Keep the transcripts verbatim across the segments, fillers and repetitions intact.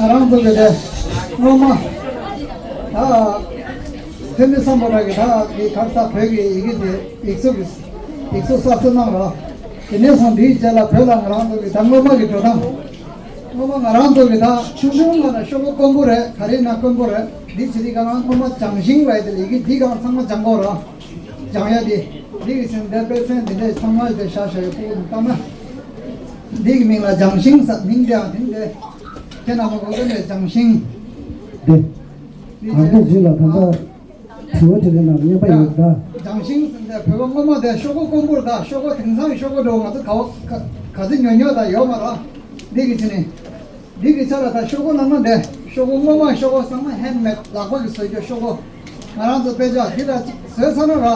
ང་རང་ཚོ་གི་དེ་སྔོན་མ་ད་ཐོན་མི་སམ་བྷོ་ཊ་གི་ད་གི་གར་ས་བོད་ཀྱི་ཡི་གེ་དེ་ཡིག་གཟུགས་ཀྱི་ཡིག་གཟུགས་གསར་བཟོ་གནང་རོགས། དེ་ནས་བཟུང་དེའི་རྗེས་ལ་བོད་ལ་ང་རང་ཚོ་གི་ད་སྔོན་མ་གི་འགྲོ་སྟངས། སྔོན་མ་ང་རང་ཚོ་གི་ད་ཆུང་ཆུང་ང་ན་ཤོག་གུ་དཀོན་པོ་རེད། ག་རེ་ན་དཀོན་པོ་རེད། འདི་ཅི་རིགས་ག་ང་སྔོན་མ་ལྗང་ཤིང་ལ་ཡི་དེ་ལ་ཡི་གེ་འདི་གང་ཚང་མ་ལྗང་གོ་རོགས། ལྗང་ཡ་དེ་འདི་གི་ཚན་དེ་དཔེ་ཚན་འདི་འདྲ་ཚང་མ་དེ་ཤ་ཤ་ཡི་ཕུག་ནི་ལྟ་ན། འདི་གི་མིང་ལ་ལྗང་ཤིང་ཟེར། མིང་དེའང་དེ་འདྲ་ཁྱེད་རྣམ་པ་གོ་གི་མེད། ལྗང་ཤིང་། དེ་ང་ཚོ་ཚོ་ལ་ད་ལྟ་དྲི་བ་དྲི་ལན་ནང་སྙན་པ་ཡོད་ད། ལྗང་ཤིང་ཟེར་འདི་བོད་པ་སྔོན་མ་དེ་ཤོག་གུ་དཀོན་པོར་ད་ཤོག་གུ་དེང་སང་ཤོག་གུ་འགྲོ་ང་ཚོ་ག་བ་ག་ག་ཚོད་ཉོ་ཉོ་ད་ཡོད་མ་རེད། འདི་གི་ཚེ་ནི། འདི་གི་ཆ་ལ་ད་ཤོག་གུ་ནང་ན་འདི་ཤོག་གུ་སྔོན་མ་ཤོག་གུ་ཚང་མ་ཧེན་མེད་ལག་པ་གི་བཟོས་རྒྱུ་ཤོག་གུ། ང་རང་ཚོ་དཔེ་ཆ་འདི་ལ་གཅིག་བཟོས་ཚར་ན་ར།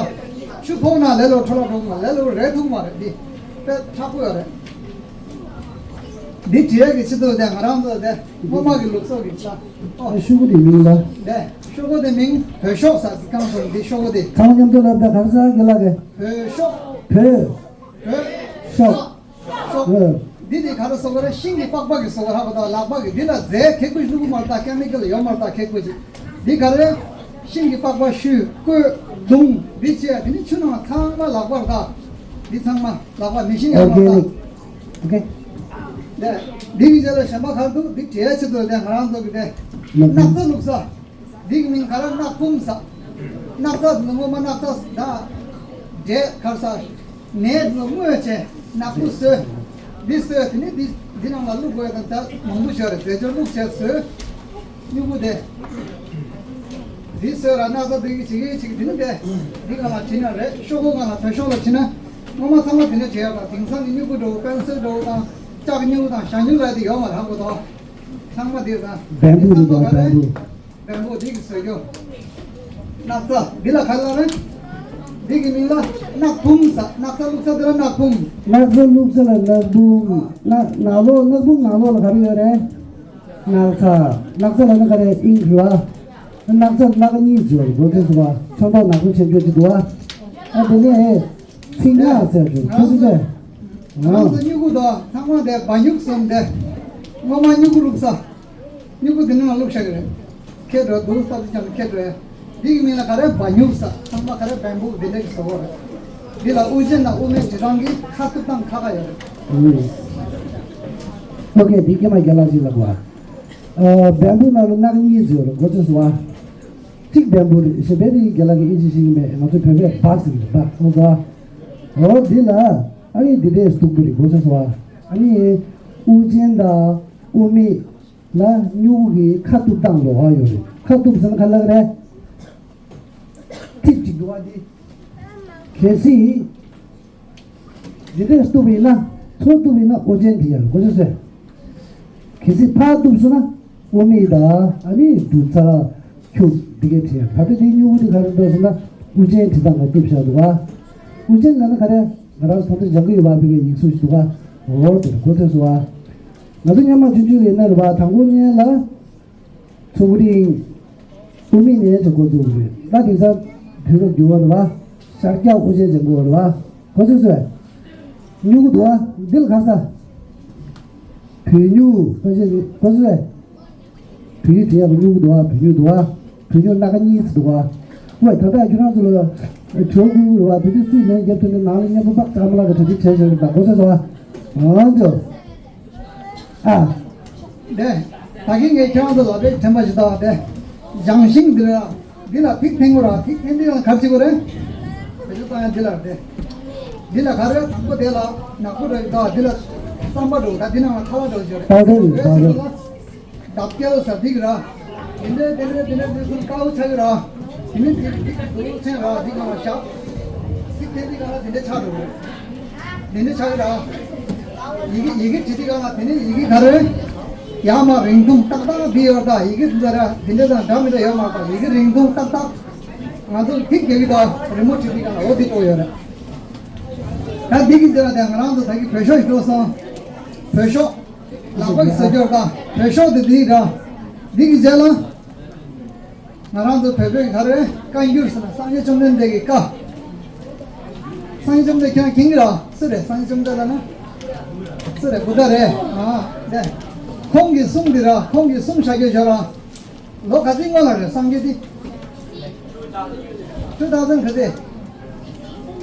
ཆུ་ཕོག་ན་ལེ་ལོ་འཕྲོ་བརླག་འགྲོ་གི་མ་ལེ་ལོ་རེད་ཐུག་མ་རེད། འདི་དཔེ་མཁྲེགས་པོ་ཡོད་རེད། འདི་བྲིས་ཡས་ཀྱི་ཆེད་དུ་དེ་ང་རང་ཚོ་དེ་སྔོན་མ་གི་ལུགས་སྲོལ་གྱི་ཆ། ཨོ། ཤོག་གུ་དེ་མིང་ལ། དེ་ཤོག་གུ་དེ་མིང་བོད་ཤོག་ཟེར་གང་སོང་འདི་ཤོག་གུ་དེ། ཚང་མ་མཉམ་དུ་ལབ་དང་ག་རེ་ཟེར་གི་ལ་གི། བོད་ཤོག་བོད། བོད་ཤོག་ཤོག་ཨོ། འདི་དེ་ག་རེ་ཟེར་གི་རེད། ཤིང་གི་པགས་པ་གི་ཟེར་གི་རེད་པ། ད་ལག་པ་གི་འདི་ལ་རྫས་ཁེག་པོ་ཞིག་བླུག་གི་མ་རེད། ད་ཀེ་མི་ཀལ་ཡོད་མ་རེད། ད་ཁེག་པོ་ཞིག་འདི་ག་རེ། ཤིང་གི་པགས་པ་ཤུ་བཀོད་མདུང་འདི་བྱས་དེ་ནི་ཆུ་ནང་ཚང་མ་ལག་པར་ད། འདི་ཚང་མ་ལག་པ་མི་ཤིང་ཡོད་མ་རེད་ད། ཨོ་ཀེ་ནི། ཨོ་ཀེ། འདི་གི་རྗེས་ལ་གཞན་པ་ག་རེ་འདུག་འདི་བྲིས་ཡས་ཆེད་དུ་དེ་ང་རང་ཚོ་གི་དེ་སྣག་ཚ་བླུགས་ས། འདི་གི་མིང་ག་རེ། སྣག་ཕུང་ཟེར། སྣག་ཚ་འདི་ངོ་མ་སྣག་ཚ་ཟེར་ད། འདྲེ་ག་རེ་ཟེར། ནད་འདི་ལ་བསྔོས་བྱས་ནག་པོ་བཟོས། འདི་བཟོས་དེ་ནི་འདི་འདི་ནང་ལ་བླུགས་དགོས་དང་ད་མང་པོ་ཞིག་རེད། རྫས་སྦྱོར་བླུགས་བྱས་བཟོས། སྨྱུ་གུ་དེ། འདི་བཟོས་ར་སྣག་ཚ་འདི་གི་བྱེད་ཀྱི་བྱེད་ཀྱི་འདི་ནི་དེ། འདི་སྒང་ལ་བྲིས་ན་རེད། ཤོག་གུ་སྒང་ལ་བོད་ཤོག་ལ་བྲིས་ན། སྔོན་མ་ཚང་མ་དེ་འདྲ་བྱས་ཡོད་པ། དེང་སང་གི་སྨྱུ་གུ་འདྲ་བོ་པན་སིལ་འདྲ་བོ་དང་ལྕགས་སྨྱུ་གུ་དང་ཞྭ་སྨྱུ་གུ་ལ་དེ་ཡོད་མ་རེད་ཧ་གོ་དོ། ཚང་མ་དེ་དང་། བེམ་བུ་རེད་པ། བེམ་བུ། བེམ་བུ་འདི་གི་བཟོས་རྒྱུ། སྣག་ཚ། འདི་ལ་ག་ལ་རེད། འདི་གི་མིང་ལ་སྣག་ཕུང་ཟེར། སྣག་ཚ་བླུགས་ས་དེ་ལ་སྣག་ཕུང་། སྣག་ཚ་བླུགས་ས་ལ་སྣག་ཕུང་། སྣག་ནང་ལོགས་སྣག་ཕུང་ནང་ལོགས་ལ་ག་རེ་ཡོད་རེད། སྣག་ཚ། སྣག་ཚ་ལ་ནི་ག་རེ་ཨིན་རེད་པ། སྣག་ཚ་སྣ་ཁ་གཉིས་ཡོད་རེད། མགོ་ཚོས་སོང་བ། ཚོན་མདོག་ནག་པོ་ཆེན་པོ་ཅིག་འདུག་བ། ཨ་དེ་ནས་ཚིག་སྣག་ཟེར་རེད། ཁོ་ཚོ་ཚོས། ང་ཚོ་སྨྱུ་གུ་དང་ཚང་མ་དེ་བ་སྨྱུག་ཟེར་དེ། སྔོན་མ་སྨྱུ་གུ་བླུགས་ས། སྨྱུ་གུ་དེ་ནང་བླུགས་བཞག་གི་རེད། ཁྱེར་འགྲོ་འདུག་སྟབས་ཀྱང་ཁྱེར་འགྲོ་ཡ། འདི་གི་མིང་ལ་ག་རེ། བ་སྨྱུག་ཟེར། ཚང་མ་ག་རེ་བེམ་བུ་འདི་འདྲ་གི་བཟོ་བ་རེད། འདི་ལ་དབུ་ཅན་དང་དབུ་མེད་བྲིས་སྟངས་ཀྱི་ཁ་གཏུབ་སྟངས་ཁ་ཁ་ཡོད་རེད། ཨོ་ཀེ། འདི་ཀྱེ་མ་རྒན་ལགས་ཅིག་ལབ་པ། ཨ་བེམ་བུ་ནང་ལ་སྣག་གཉིས་ཡོད་རེད། མགོ་ཚོས་སོང་བ། གཅིག་བེམ་བུ་རེད། གཞན་པའི་རིགས་རྒན་ལགས་ཀྱིས་ཨིན་ཇི་ཤེས་ཀྱི་མེད། ང་ཚོ་བོད་པས་བ་ཟེར་གྱི་རེད། བ། ཨོ་ཙི། ཨོ་འདི་ལ་ཨ་ནི་འདི་འདྲས་གཏུབ་གི་རེད། མགོ་ཚོས་སོང་བ། ཨ་ནི་དབུ་ཅན་དང་དབུ་མེད་ལ་སྨྱུ་གུ་གི་ཁ་གཏུབ་སྟངས་ལོགས་ཀ་ཡོད་རེད། ཁ་གཏུབ་ཟེར་ན་ག་ལབ་རེད། ཐིག་ཅིག་འདུག་བ་འདི། གལ་སྲིད་འདི་འདྲས་གཏུབ་པ་ཡིན་ན། ཚུར་གཏུབ་པ་ཡིན་ན་དབུ་ཅན་བྲིས་ཡ། མགོ་ཚོས་སོང་། གལ་སྲིད་ཕར་གཏུབ་སོང་ན་དབུ་མེད་དང་ཨ་ནི་བདུད་རྩི་ཁྱུག་འདི་གས་བྲིས་ཡ། ད་ལྟ་འདི་སྨྱུ་གུ་འདི་ག་རེ་འདུག་ཟེར་ན་དབུ་ཅན་བྲིས་སྟངས་ལ་གཏུབ་བཞག་འདུག་བ། དབུ་ཅན་ལབ་ན་ག་རེ། ང་རང་ཚོ་ད་ལྟ་སྦྱང་གི་ཡོད་པ། བོད་སྐད་ཡིག་གཟུགས་ཤིག་འདུག་བ། འོ་དེ་མགོ་ཚོས་སོང་བ། ང་ཚོ་སྔོན་མ་ཆུང་ཆུང་ལ་ཡིན་ན་རེད་པ། དང་པོ་ཉིད་ལ། ཚོགས་རིང་། དབུ་མེད་ནས་བྱེད་འགོ་བཙུགས་རེད། ད་དེང་སང་དུས་རབས་འགྱུར་བ་རེད་པ། ཤར་རྒྱག་དབུ་ཅན་བྱེད་འགོ་བ་རེད་པ། མགོ་ཚོས་སོང་། སྨྱུ་གུ་འདུག་བ། འདི་ལ་ག་རེ་ཟེར། བོད་སྨྱུ། མགོ་ཚོས་སོང་། བོད་ཡིག་བྲིས་ཡག་གི་སྨྱུ་གུ་འདུག་བ། བོད་སྨྱུ་འདུག་བ། བོད་སྨྱུ་སྣ་ཁ་གཉིས་ཙམ་འདུག་བ། ཝེ་ད་ལྟ་ཁྱོད་རང་ཚོ་ལ་གྲོས་འགོ་རེད་པ། དེ་དུས་སུ་ནས་རྒྱབ་ཐོན་ནས་ནང་ལ་མཉམ་པོ་པག་ཙམ་ལ་ག་གྲ་སྒྲིག་བྱས་བྱས་རེད། ད་མགོ་ཚོས་སོང་བ། འོ་ཙི། ཨ། དེ། ད་གིན་ངས་ཁྱེད་རང་ཚོ་ལ་དཔེ་དྲན་པ་ཞིག་བཏང་བ་དེ། ལྗང་ཤིང་འདི་ལ། འདི་ལ་ཐིག་འཐེན་དགོས་ར། ཐིག་འཐེན་དུས་ཡང་ག་རེ་བྱེད་དགོས་རེད། བེད་སྤྱོད་བཏང་ཡ་འདི་ལ་རེད་དེ། འདི་ལ་ག་རེ། དང་པོ་དེ་ལ་ནག་པོ་འདྲ་ཞིག་བཏང་། འདི་ལ་རྩམ་པ་འདྲ་བོ། ད་འདི་ནང་ལ་ཁ་བ་འདྲ་བོ་ཞིག་རེད། པའུ་ཌར་རེད། པའུ་ཌར། འདབ་སྐྱེལ་ཟེར་འདི་གི་ར། དེ་འདྲ་དེ་འདྲ་དེ་འདྲ་དེ་ཚོ་དཀར་པོ་ཆགས་ཀྱི་ར། དེ་ནས་དེ་དེ་དེ་ཚོ་ཚན་ར་འདི་གང་ལ་བཞག་ཚིག་དེ་འདི་གང་ལ་དེ་འདྲ་ཆགས་འགྲོ་གི་རེད། དེ་འདྲ་ཆགས་ཀྱི་ར། ཡི་གེ་ཡི་གེ་བྲིས་དུས་གང་ལ་དེ་ནས་ཡི་གེ་ག་རེ། ཡར་མར་རིང་ཐུང་ཏག་ཏག་འདི་ཡོད་ད། ཡི་གེ་འདི་འདྲ་འདི་འདྲ་དང་འདྲ་མི་འདྲ་ཡོད་མ་རེད་ད། ཡི་གེ་རིང་ཐུང་ཏག་ཏག་ང་ཚོ་ཐིག་རྒྱག་གི་ད། རི་མོ་བྲིས་དུས་གང་ལ་འོ་འདི་ཐོག་ཡོད་རེད། ད་འདི་གི་འདི་ལ་དེ་ང་རང་ཚོ་ད་གི་བོད་ཤོག་ཞིག་འགྲོ་སོང་། བོད་ཤོག་ལག་པ་གི་ཟེར་རྒྱུར་དང་བོད་ཤོག་དེ་དེའི་སྒང་། འདི་གི་རྗེས་ལ། ང་རང་ཚོ་བོད་པའི་ག་རེ་བཀའ་འགྱུར་ཟེར་ན་སངས་རྒྱས་བཅོམ་ལྡན་འདས་ཀྱི་བཀའ། སངས་རྒྱས་བཅོམ་ལྡན་ཁྱེད་རང་མཁྱེན་གྱི་ར། སུ་རེད། སངས་རྒྱས་བཅོམ་ལྡན་ལབ་ན། སུ་རེད། བུདྡྷ་རེད། ཨ་ནི། ཁོང་གིས་གསུངས་འདི་ར། ཁོང་གིས་གསུངས་བཞག་རྒྱུ་བྱོས་ར། ལོ་ག་ཚོད་སྔོན་ལ་རེད་སངས་རྒྱས་འདི། Two thousand ག་ཚོད།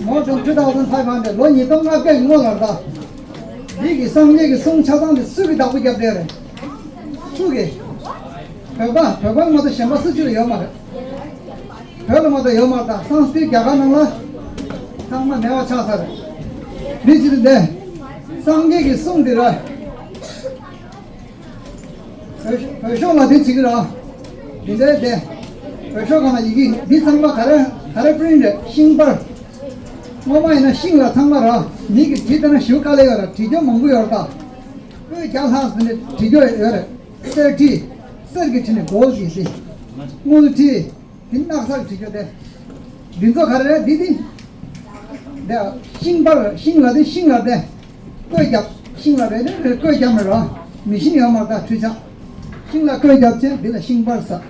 More than two thousand five hundred. ལོ་ཉིས་སྟོང་ལྔ་བརྒྱ་གི་སྔོན་ལ་རེད་ད། འདི་གི་སངས་རྒྱས་ཀྱི་གསུང་ཆ་ཚང་འདི་སུ་གིས་བདག་པོ་བརྒྱབ་བསྡད་རེད། སུ་གིས། བོད་པ། བོད་པ་མ་གཏོགས་གཞན་པ་སུ་གཅིག་ལ་ཡོད་མ་རེད། བོད་ལ་མ་གཏོགས་ཡོད་མ་རེད་ད། སང་སྟེ་རྒྱ་གར་ནང་ལ་ཚང་མ་མེད་པ་ཆགས་ཚར་རེད། འདི་ཅི་སྟེ་འདི། སངས་རྒྱས་ཀྱི་གསུང་འདི་རེད། བོད་བོད་ཤོག་ལ་དེ་བྱེད་ཀྱི་ར། འདི་འདྲའི་དེ། བོད་ཤོག་སྒང་ལ་ཡི་གེ་འདི་ཚང་མ་ག་རེ་ག་རེ་པི་རིན་རེད། ཤིང་པར། སྔོན་མ་ཡིན་ན་ཤིང་ལ་ཚང་མ་ར། མི་གིས་བྲིས་བསྡད་ན་ཞེ་པོ་དཀའ་ལས་ཡོད་ར། བྲིས་རྒྱུ་མང་པོ་ཡོད་ར་ད། བོད་རྒྱ་ལྷག་ཟིན་ནས་བྲིས་རྒྱུ་ཡོད་རེད། གསེར་བྲིས། གསེར་གྱི་བྲིས་ནས་གོལ་གྱིས་བྲིས། དངུལ་བྲིས། དེ་ནགས་ཚལ་བྲིས་རྒྱུ་དེ། འདི་ཚོ་ག་རེ་རེད་འདི་འདི། འདི་ཤིང་པར། ཤིང་ལ་དེ། ཤིང་ལ་དེ། བརྐོས་བརྒྱབ། ཤིང་ལ་རེ་རེ་རེ་བརྐོས་བརྒྱབ་མེད་རོ། མི་ཤིན་ཡོད་མ་རེད་ད་འཕྲུལ་ཆས། ཤིང་ལ་བརྐོས་བརྒྱབ་བྱས་འདི་ལ་ཤིང་པར་ཟེར།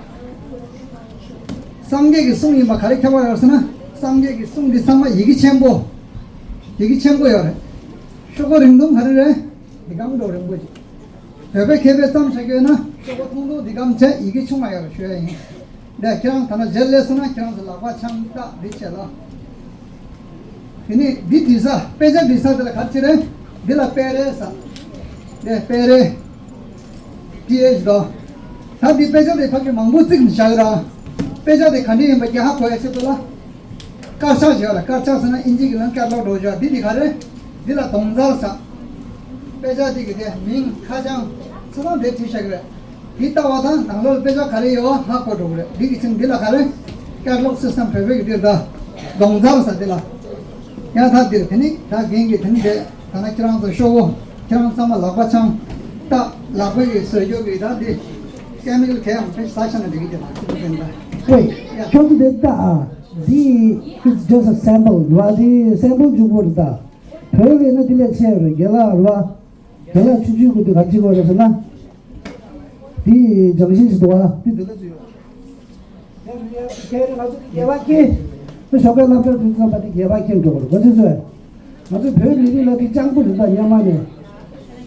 སངས་རྒྱས་ཀྱི་གསུང་ཡིན་པ་ག་རེ་ཁྱབ་པ་ཡོད་ཟེར་ན། སངས་རྒྱས་ཀྱི་གསུང་འདི་ཚང་མ་ཡི་གེ་ཆེན་པོ། ཡི་གེ་ཆེན་པོ་ཡོད་རེད། ཤོག་གུ་རིང་ཐུང་ག་རེ་རེད། འདི་གང་འགྲོ་རིང་པོ་ཅིག་བོད་པའི་མཁས་པས་བརྩམས་བཞག་ཡོད་ན་ཤོག་གུ་ཐུང་ཐུང་འདི་གམ་བྱས་ཡི་གེ་ཆུང་བ་ཡོད་རེད་ཞུ་ཡ་ཡིན། འདི་ཁྱེད་རང་ད་ནང་རྗེས་ལས་སོང་ན་ཁྱེད་རང་ཚོ་ལག་པ་འཆང་ད་འདི་བྱས་ལ། དེ་ནས་འདི་འབྲི་ས། དཔེ་ཆ་འབྲི་ས་འདི་ལ་ག་རེ་བྱེད་རེད། འདི་ལ་དཔེ་རེ་ཟེར། འདི་དཔེ་རེ། ཏི་ཨེཆ་དོ། ད་འདི་དཔེ་ཆ་དེ་ཕ་གི་མང་པོ་བརྩིགས་ནས་བཞག་ཡོད་ར། དཔེ་ཆ་དེ་ག་འདྲ་ཡིན་པ་རྒྱ་ཧ་གོ་ཡ་ཆེད་དུ་ལ། དཀར་ཆག་བྱས་ལ། དཀར་ཆག་ཟེར་ན་ཨིན་ཇི་གི་ནང་ཀེ་ཊ་ལོག་འགྲོ་བྱས། འདི་འདི་ག་རེ། འདི་ལ་གདོང་ཚར་ཟེར། དཔེ་ཆ་འདི་གི་དེ་མིང་ཁ་བྱང་ཚུར་ལ་འདི་བྲིས་བཞག་གི་རེད། འདི་ལྟ་བ་དང་ནང་ལོགས་དཔེ་ཆ་ག་རེ་ཡོད་ཧ་གོ་འགྲོ་གི་རེད། འདི་གི་ཚིག་འདི་ལ་ག་རེ། ཀེ་ཊ་ལོག་སིས་ཊམ་བོད་པའི་གི་འདི་ལ་གདོང་ཚར་ཟེར། འདི་ལ་ཡང་ད་འདིར་དེ་ནི་ད་རྒན་གི་དེ་ནི་དེ་ད་ན་ཁྱེད་རང་ཚོ་ཤོག་གུ་ཁྱེད་རང་ཚང་མ་ལག་པ་འཆང་། ད་ལག་པའི་གི་བཟོས་རྒྱུ་གི་ད་འདི་ཀེ་མི་ཀལ་གས་ཡང་ཕེ་ས་ཤ་ན་འགྲིག་གི་དེ་ད་ཚིག་འདི་འདྲ། ཨོའི། ཁྱོད་ཚོ་དེ་ལྟ་ཨ། འདི་it's just a sample ར། འདི་སེམ་པལ་འཇུག་པོ་རེད་ད། བོད་པས་ན་འདི་ལས་ཆེ་རེད། རྒན་ལགས་རེད་བ། རྒན་ལགས་ཆུང་ཆུང་གི་དུས་ག་ཅི་གོ་རེད་ཟེར་ན། འདི་སྦྱང་གཞི་ཞིག་འདུག་བ། འདི་འདི་ལ་ཚུད་ཡོད། ཁྱེད་རང་ང་ཚོ་འདི་རྒྱལ་བ་ཁྱེད། ཁྱེད་ཞོགས་ཀས་སློབ་གྲྭ་འགྲོ་ཙམ་པ་འདི་རྒྱལ་བ་ཁྱེད་འགྲོ་དགོས་རེད་གོ་ཚོད་ཚོད། ང་ཚོ་བོད་མི་རིགས་ལ་འདི་སྤྱང་པོ་རེད་ད་སྔོན་མ་ནས།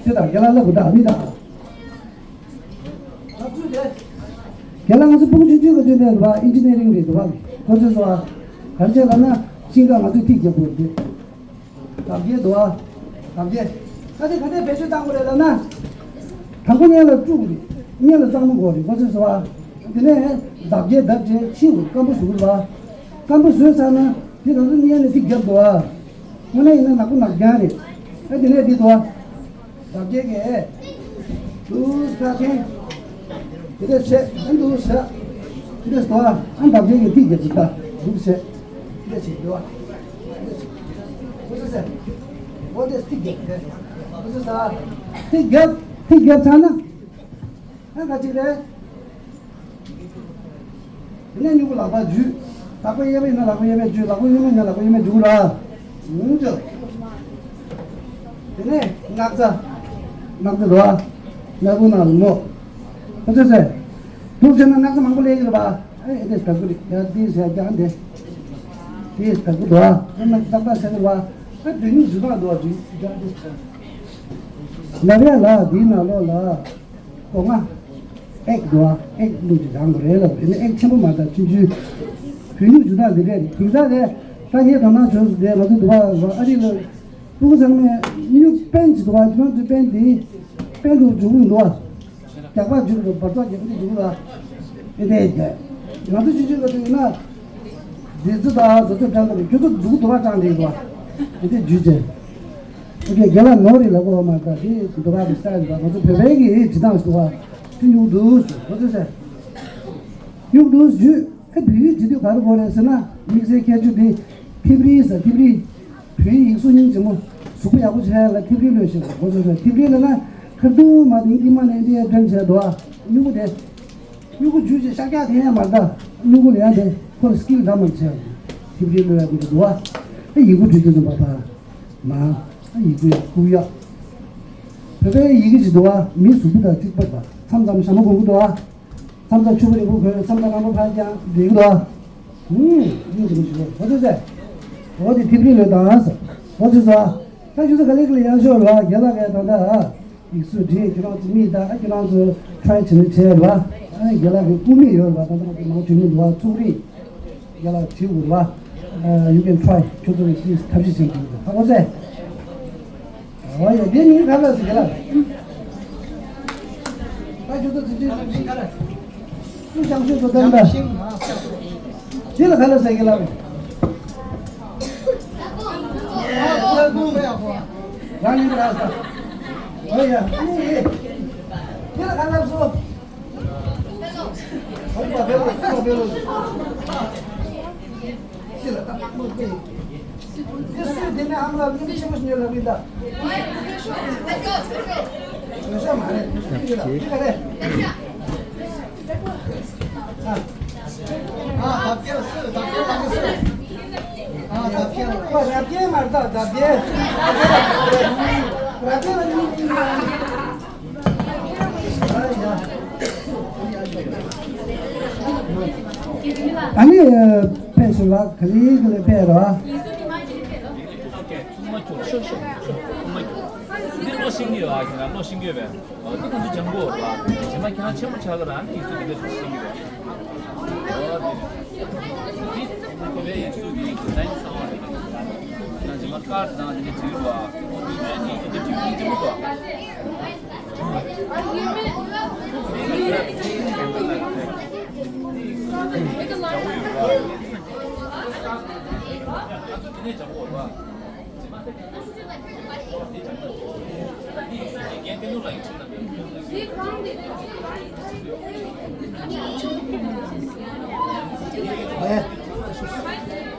ཁྱེད་དང་རྒན་ལགས་ལབ་དགོས་ད་མི་དང་། ང་ཚོ་འདི། རྒན་ལགས་ང་ཚོ་སྤུ་གུ་ཆུང་ཆུང་གི་དུས་ནས་རེད་བ་ཨིན་ཇི་ནི་རིང་རེད་འདུག་བ། གོ་ཚོད་སོང་བ། ག་རེ་བྱས་ལབ་ན་ཤིང་ཀ་ང་ཚོས་ཐིག་རྒྱབ་དགོས་རེད། འདབ་བརྒྱད་འདུག་བ། འདབ་བརྒྱད། ག་དེ་ག་དེ་བེད་སྤྱོད་བཏང་དགོས་རེད་ལབ་ན། དང་པོ་སྔོན་ལ་བཀྲུ་དགོས་རེད། སྔོན་ལ་གཙང་མ་དགོས་རེད་གོ་ཚོད་སོང་བ། དེ་ནས་འདབ་བརྒྱད་བརྡབས་བྱས་ཕྱིས་སྐམ་པོ་བཟོ་དགོས་རེད་བ། སྐམ་པོ་བཟོས་ཚར་ན་དེ་ང་ཚོ་སྔོན་ལ་ཐིག་རྒྱབ་དགོས་བ། དངོས་གནས་ཡིན་ན་ནག་པོ་ནག་རྐྱང་རེད། ཨ་དེ་ནས་འདི་འདུག་བ། འདབ་བརྒྱད་ཀྱི། འདུག་ས་ཁེ། དེ་འདྲ་བྱས་ཨ་འདུག་ས། དེ་འདྲ་འདུག་བ། ཨ་འདབ་བརྒྱད་ཀྱི་ཐིག་རྒྱབ་ཀྱི་ད་འདུག་བྱས། དེ་འདྲ་བྱས་འདུག་བ། འོ་དེ་ཐིག་རྒྱབ་དེ། འོ་ཚོད་ས། ཐིག་རྒྱབ། ཐིག་རྒྱབ་ཚར་ན། ཨ་ག་ཅིག་རེད། དེ་ནས་སྨྱུ་གུ་ལག་པ་འཇུས། ལག་པ་གཡས་པ་ཡིན་ན་ལག་པ་གཡས་པས་འཇུས། ལག་པ་གཡོན་མ་ཡིན་ན་ལག་པ་གཡོན་མས་འཇུ་ར། ཨུང་ཅོ། དེ་ནས་སྣག་ཚ། སྣག་ཚ་རོ། སྣག་པོ་ནང་ལ་མོ། ཁོ་ཚོས་ཟེར། འདུག་བྱས་ན་སྣག་ཚ་མང་པོ་སླེབས་ཀྱི་རེད་པ། ཨེ་ཨེ་དེ་ལྟ་བུ་རེད་ཡ་དེ་ཟེར་ཀྱང་དེ། དེ་ལྟ་བུ་རོ། ཨེ་སྣག་ཚ་ཏག་ཏག་ཟེར་གི་རེད་པ། ཨེ་བོད་སྨྱུག་འཇུ་སྟངས་འདུག་བ་འཇུ་ཀྱང་དེ། ལབ་ཡ་ལ་དེའི་ནང་ལོགས་ལ། སྒོ་ང་། ཨེག་འདུག་བ། ཨེག་བླུགས་ཀྱི་རང་དགོས་རེད་ལབ། དེ་ནི་ཨེག་ཆེན་པོ་མ་རེད་ད་ཆུང་ཆུང་། བོད་སྨྱུག་འཇུ་སྟངས་འདི་འདྲས་རེད། དེང་སང་རེད། ད་ངས་དོ་སྣང་བྱུང་སོང་དེ་ང་ཚོ་འདུག་བ་ཨ་རི་ལ། སྤུ་གུ་ཚང་མས་སྨྱུག་པན་ཅིག་འདུག་བ་ཁྱེད་རང་ཚོའི་པན་དེ། པན་དུ་འཇུ་གི་འདུག་བ། རྒྱག་པ་འཇུ་གི་འདུག་བར་ཐག་རྒྱག་པ་འཇུ་གི་འདུག་བ། དེ་འདྲས་རེད། ང་ཚོ་ཆུང་ཆུང་ག་དུས་ཡིན་ན། འདི་ཚོ་ད་བཟོ་ཚོད་དྲན་པ་རེད་ཁྱོད་ཚོ་འཇུ་གི་འདུག་བ་དྲན་རེད་འདུག་བ། དེ་འདྲས་འཇུ་བྱས། ཨོ་ཀེ། རྒན་ལགས་ནོར་རེད་ལབ་དགོས་པ་མ་རེད་ད། དེ་འདུག་ག་གི་སི་ཊལ་རེད་ད། ང་ཚོ་བོད་པའི་གི་འབྲི་སྟངས་ཤིག་འདུག་ག་དེ་སྨྱུག་འདུག་ཟེར་ང་ཚོ་ཟེར། སྨྱུག་འདུག་ཟེར་ཇུས། ཨེ་བོད་ཡིག་འབྲི་དུས་ག་རེ་དགོས་རེད་ཟེར་ན། དམིགས་བསལ་ཁྱད་ཆོས་དེ་ཐིབས་རིལ་ཟེར་ཐིབས་རིལ། བོད་ཡིག་སུ་སྙིང་རྗེ་མོ། གཟུགས་པོ་ཡག་པོ་བྱས་ལ་ཐིབས་རིལ་ལོས་ཤེས་དགོས་ཟེར། ཐིབས་རིལ་ལབ་ན་ཁ་རྡུང་མ་དེ་ཨིན་མ་ནས་འདི་ཡ་སྒྲོན་བྱས་འདུག་ག་སྨྱུ་གུ་དེ། སྨྱུ་གུ་འཇུས་བྱས་ཤག་རྒྱག་དེ་ཡང་མ་རེད་ད། སྨྱུ་གུ་ལ་ཡང་དེ་ཁོ་ལ་སི་ཀིལ་འདྲ་མ་བྱས། ཐིབས་རིལ་ལོས་ཡ་དགོས་འདུག་ག་ཨེ་ཡི་གུ་འབྲི་དུས་ཙམ་པ་ད། མ། ཡི་གུ་ཡ་ཀུ་ཡ། བོད་པའི་ཡི་གེ་ཅིག་འདུག་བ། མི་གཟུགས་པོ་དང་གཅིག་པ་དང་མཚམས་མཚམས་ཞྭ་མོ་གོན་གི་འདུག་བ། མཚམས་མཚམས་ཕྱུ་པ་རིང་པོ་གོན། མཚམས་མཚམས་རྣམ་པ་ཕར་བརྐྱངས་འགྲིག་གི་འདུག་བ། ཧུམ། སྙིང་རྗེ་མོ་ཞིག་རེད་ཁོ་ཚོས་ཟེར། འོ་དེ་ཐིབས་རིལ་ལོས་དང་ཟེར། ཁོ་ཚོས་ཟེར། ད་ཁྱོད་ཚོ་ག་ལེ་ག་ལེ་ཡག་ཤོས་ལ་རྒན་ལགས་ཀྱིས་ད་ལྟ། ཡིག་གཟུགས་བྲིས། ཁྱེད་རང་ཚོ་མིག་ད་ཁྱེད་རང་ཚོ་try བྱེད་ནི་བྲིས་ར། ཨ་རྒན་ལགས་ཀྱི་སྐུ་མིག་ཡོད་ར། ད་ལྟ་མང་བྲིས་མི་འདུག་བ། ཚོགས་རིགས་རྒན་ལགས་བྲིས་དགོས་ར། You can try. ཁྱོད་ཚོ་གིས་please ཐབས་ཤེས་བྱེད་དགོས། ཧ་གོ་སོང་། ཨོ་ཡ། འདི་མིང་ག་ལ་ཟེར་ག་ལ། ད་ཁྱོད་ཚོ་དེ་འདྲའི་མིང་ག་ལ། སུ་བྱང་ཤོད་དོ་དམ་པ། འདི་ལ་ག་ལ་ཟེར་ག་ལ། རང་ཡིན་ར་ས། ཨོ་ཡ། འདི་ལ་ག་ལ་སོ། ཨོ་ཡ། བེ་ལོ་བེ་ལོ། ཤི་ལ་ད་མ་པེ། དེ་སུས་དེ་ནས་ཨ་མ་ལ་མི་ཆེན་པོ་ཞིག་ཉོས་ལབ་ཡིན་ད། ལོ་ཤ་མ་རེད། ཤི་ལ་ཤི་ལ་རེད། ཨ་ཨ་ད་སྐྱེལ་སུ་ད་སྐྱེལ་ལ་སུ། ཨ་ད་སྐྱེལ་ཁོ་རབ་རྒྱལ་མ་རེད་ད། རབ་རྒྱལ། རབ་རྒྱལ་ལ་མི་ཨ་ནི་ཕེབས་སོང་ལ་ག་ལེ་ག་ལེ་ཕེབས་ར། འདི་ཀློག་ཤེས་ཀྱི་ཡོད་ཨ། ཁྱེད་རང་ཀློག་ཤེས་ཀྱི་ཡོད་པས། འདི་ཁོང་ཚོ་ལྗང་གུ་རེད་པ། རྗེས་མ་ཁྱེད་རང་ཆེན་པོ་ཆགས་ཀྱི་ར། ཨ་ནི་ཡིག་གཟུགས་འདི་འདྲ་ཤེས་ཀྱི་རེད། འདི་དེ་བས་ཡིག་གཟུགས་ཀྱི་ཌི་ཛའིན་གསར་པ་རེད། ཁྱེད་རང་རྗེས་མ་ཀར་དང་དེ་འདྲ་བྲིས་པ། ཨ་ནི་ཡིག་གཟུགས་འདི་བྲིས་ཡིན་ཅི་མོ་སོ།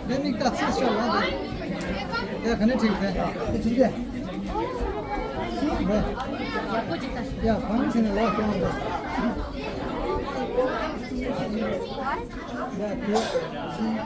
ལས་ནི་ད་ཚིག་ཤོར་ལ་འདི། ཡ་ག་ནས་ཁྲིད་དེ། དེ་ཁྲིད་དེ། ལས། ཡ་གང་ཁྲིད་ནས་ལོག་སོང་འདི། ཡ་དེ་ཚིག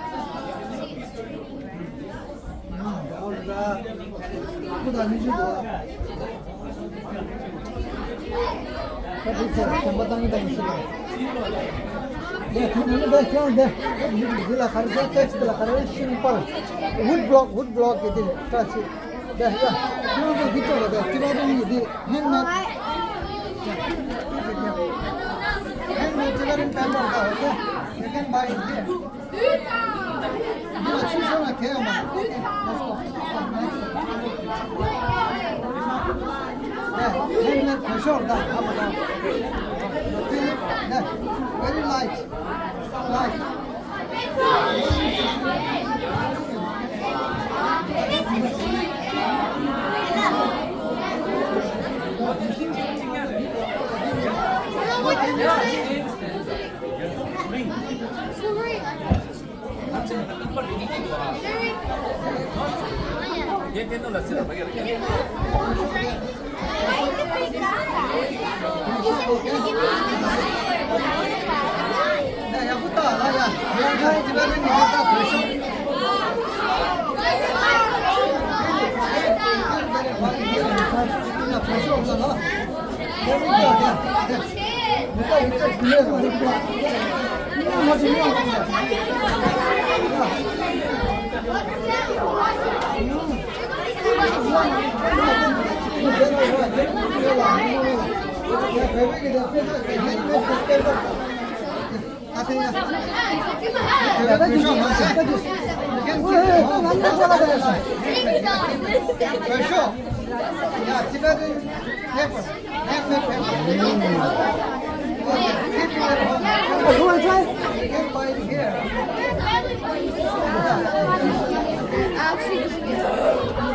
Wood block, wood block. Handmade Tibetan paper, okay? You can buy it here. འདི་ལ་ཆུ་ཤོར་ན་གས་ཡོང་མ་རེད། ཨོ་ཁེ། ལེཊ་སི་གོ། ཡ། ཧེན་མེཌ་གོས་ཤོག་དང་ཨ་མ་དང་། ཕི་ལིབ། ཡ། Very light. Light.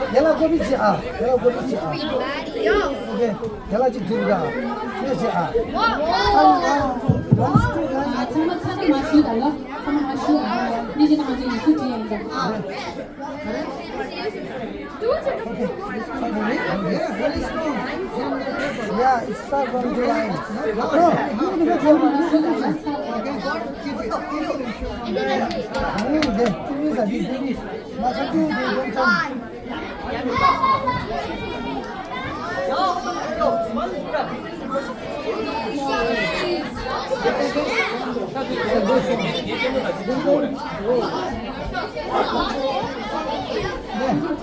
ཡ་ལ་ཀོ་པི་བྱེད་ཨ། ཡ་ལ་ཀོ་པི་བྱེད་ཨ། ཨོ་ཁེ། ཡ་ལ་ཅིག་འགྲིག་ར། ཤེས་བྱེད་ཨ། ཨ་ཚང་མ་ཚང་མ་མ་ཤི་ད་ལ། ཚང་མ་མ་ཤི་ད་ལ། ནི་ཅི་ན་ང་ཚོ་ཡིག་གཟུགས་བྲིས་ཡ་ཡིན་ད། Yeah, it's start from July. No, you can go to the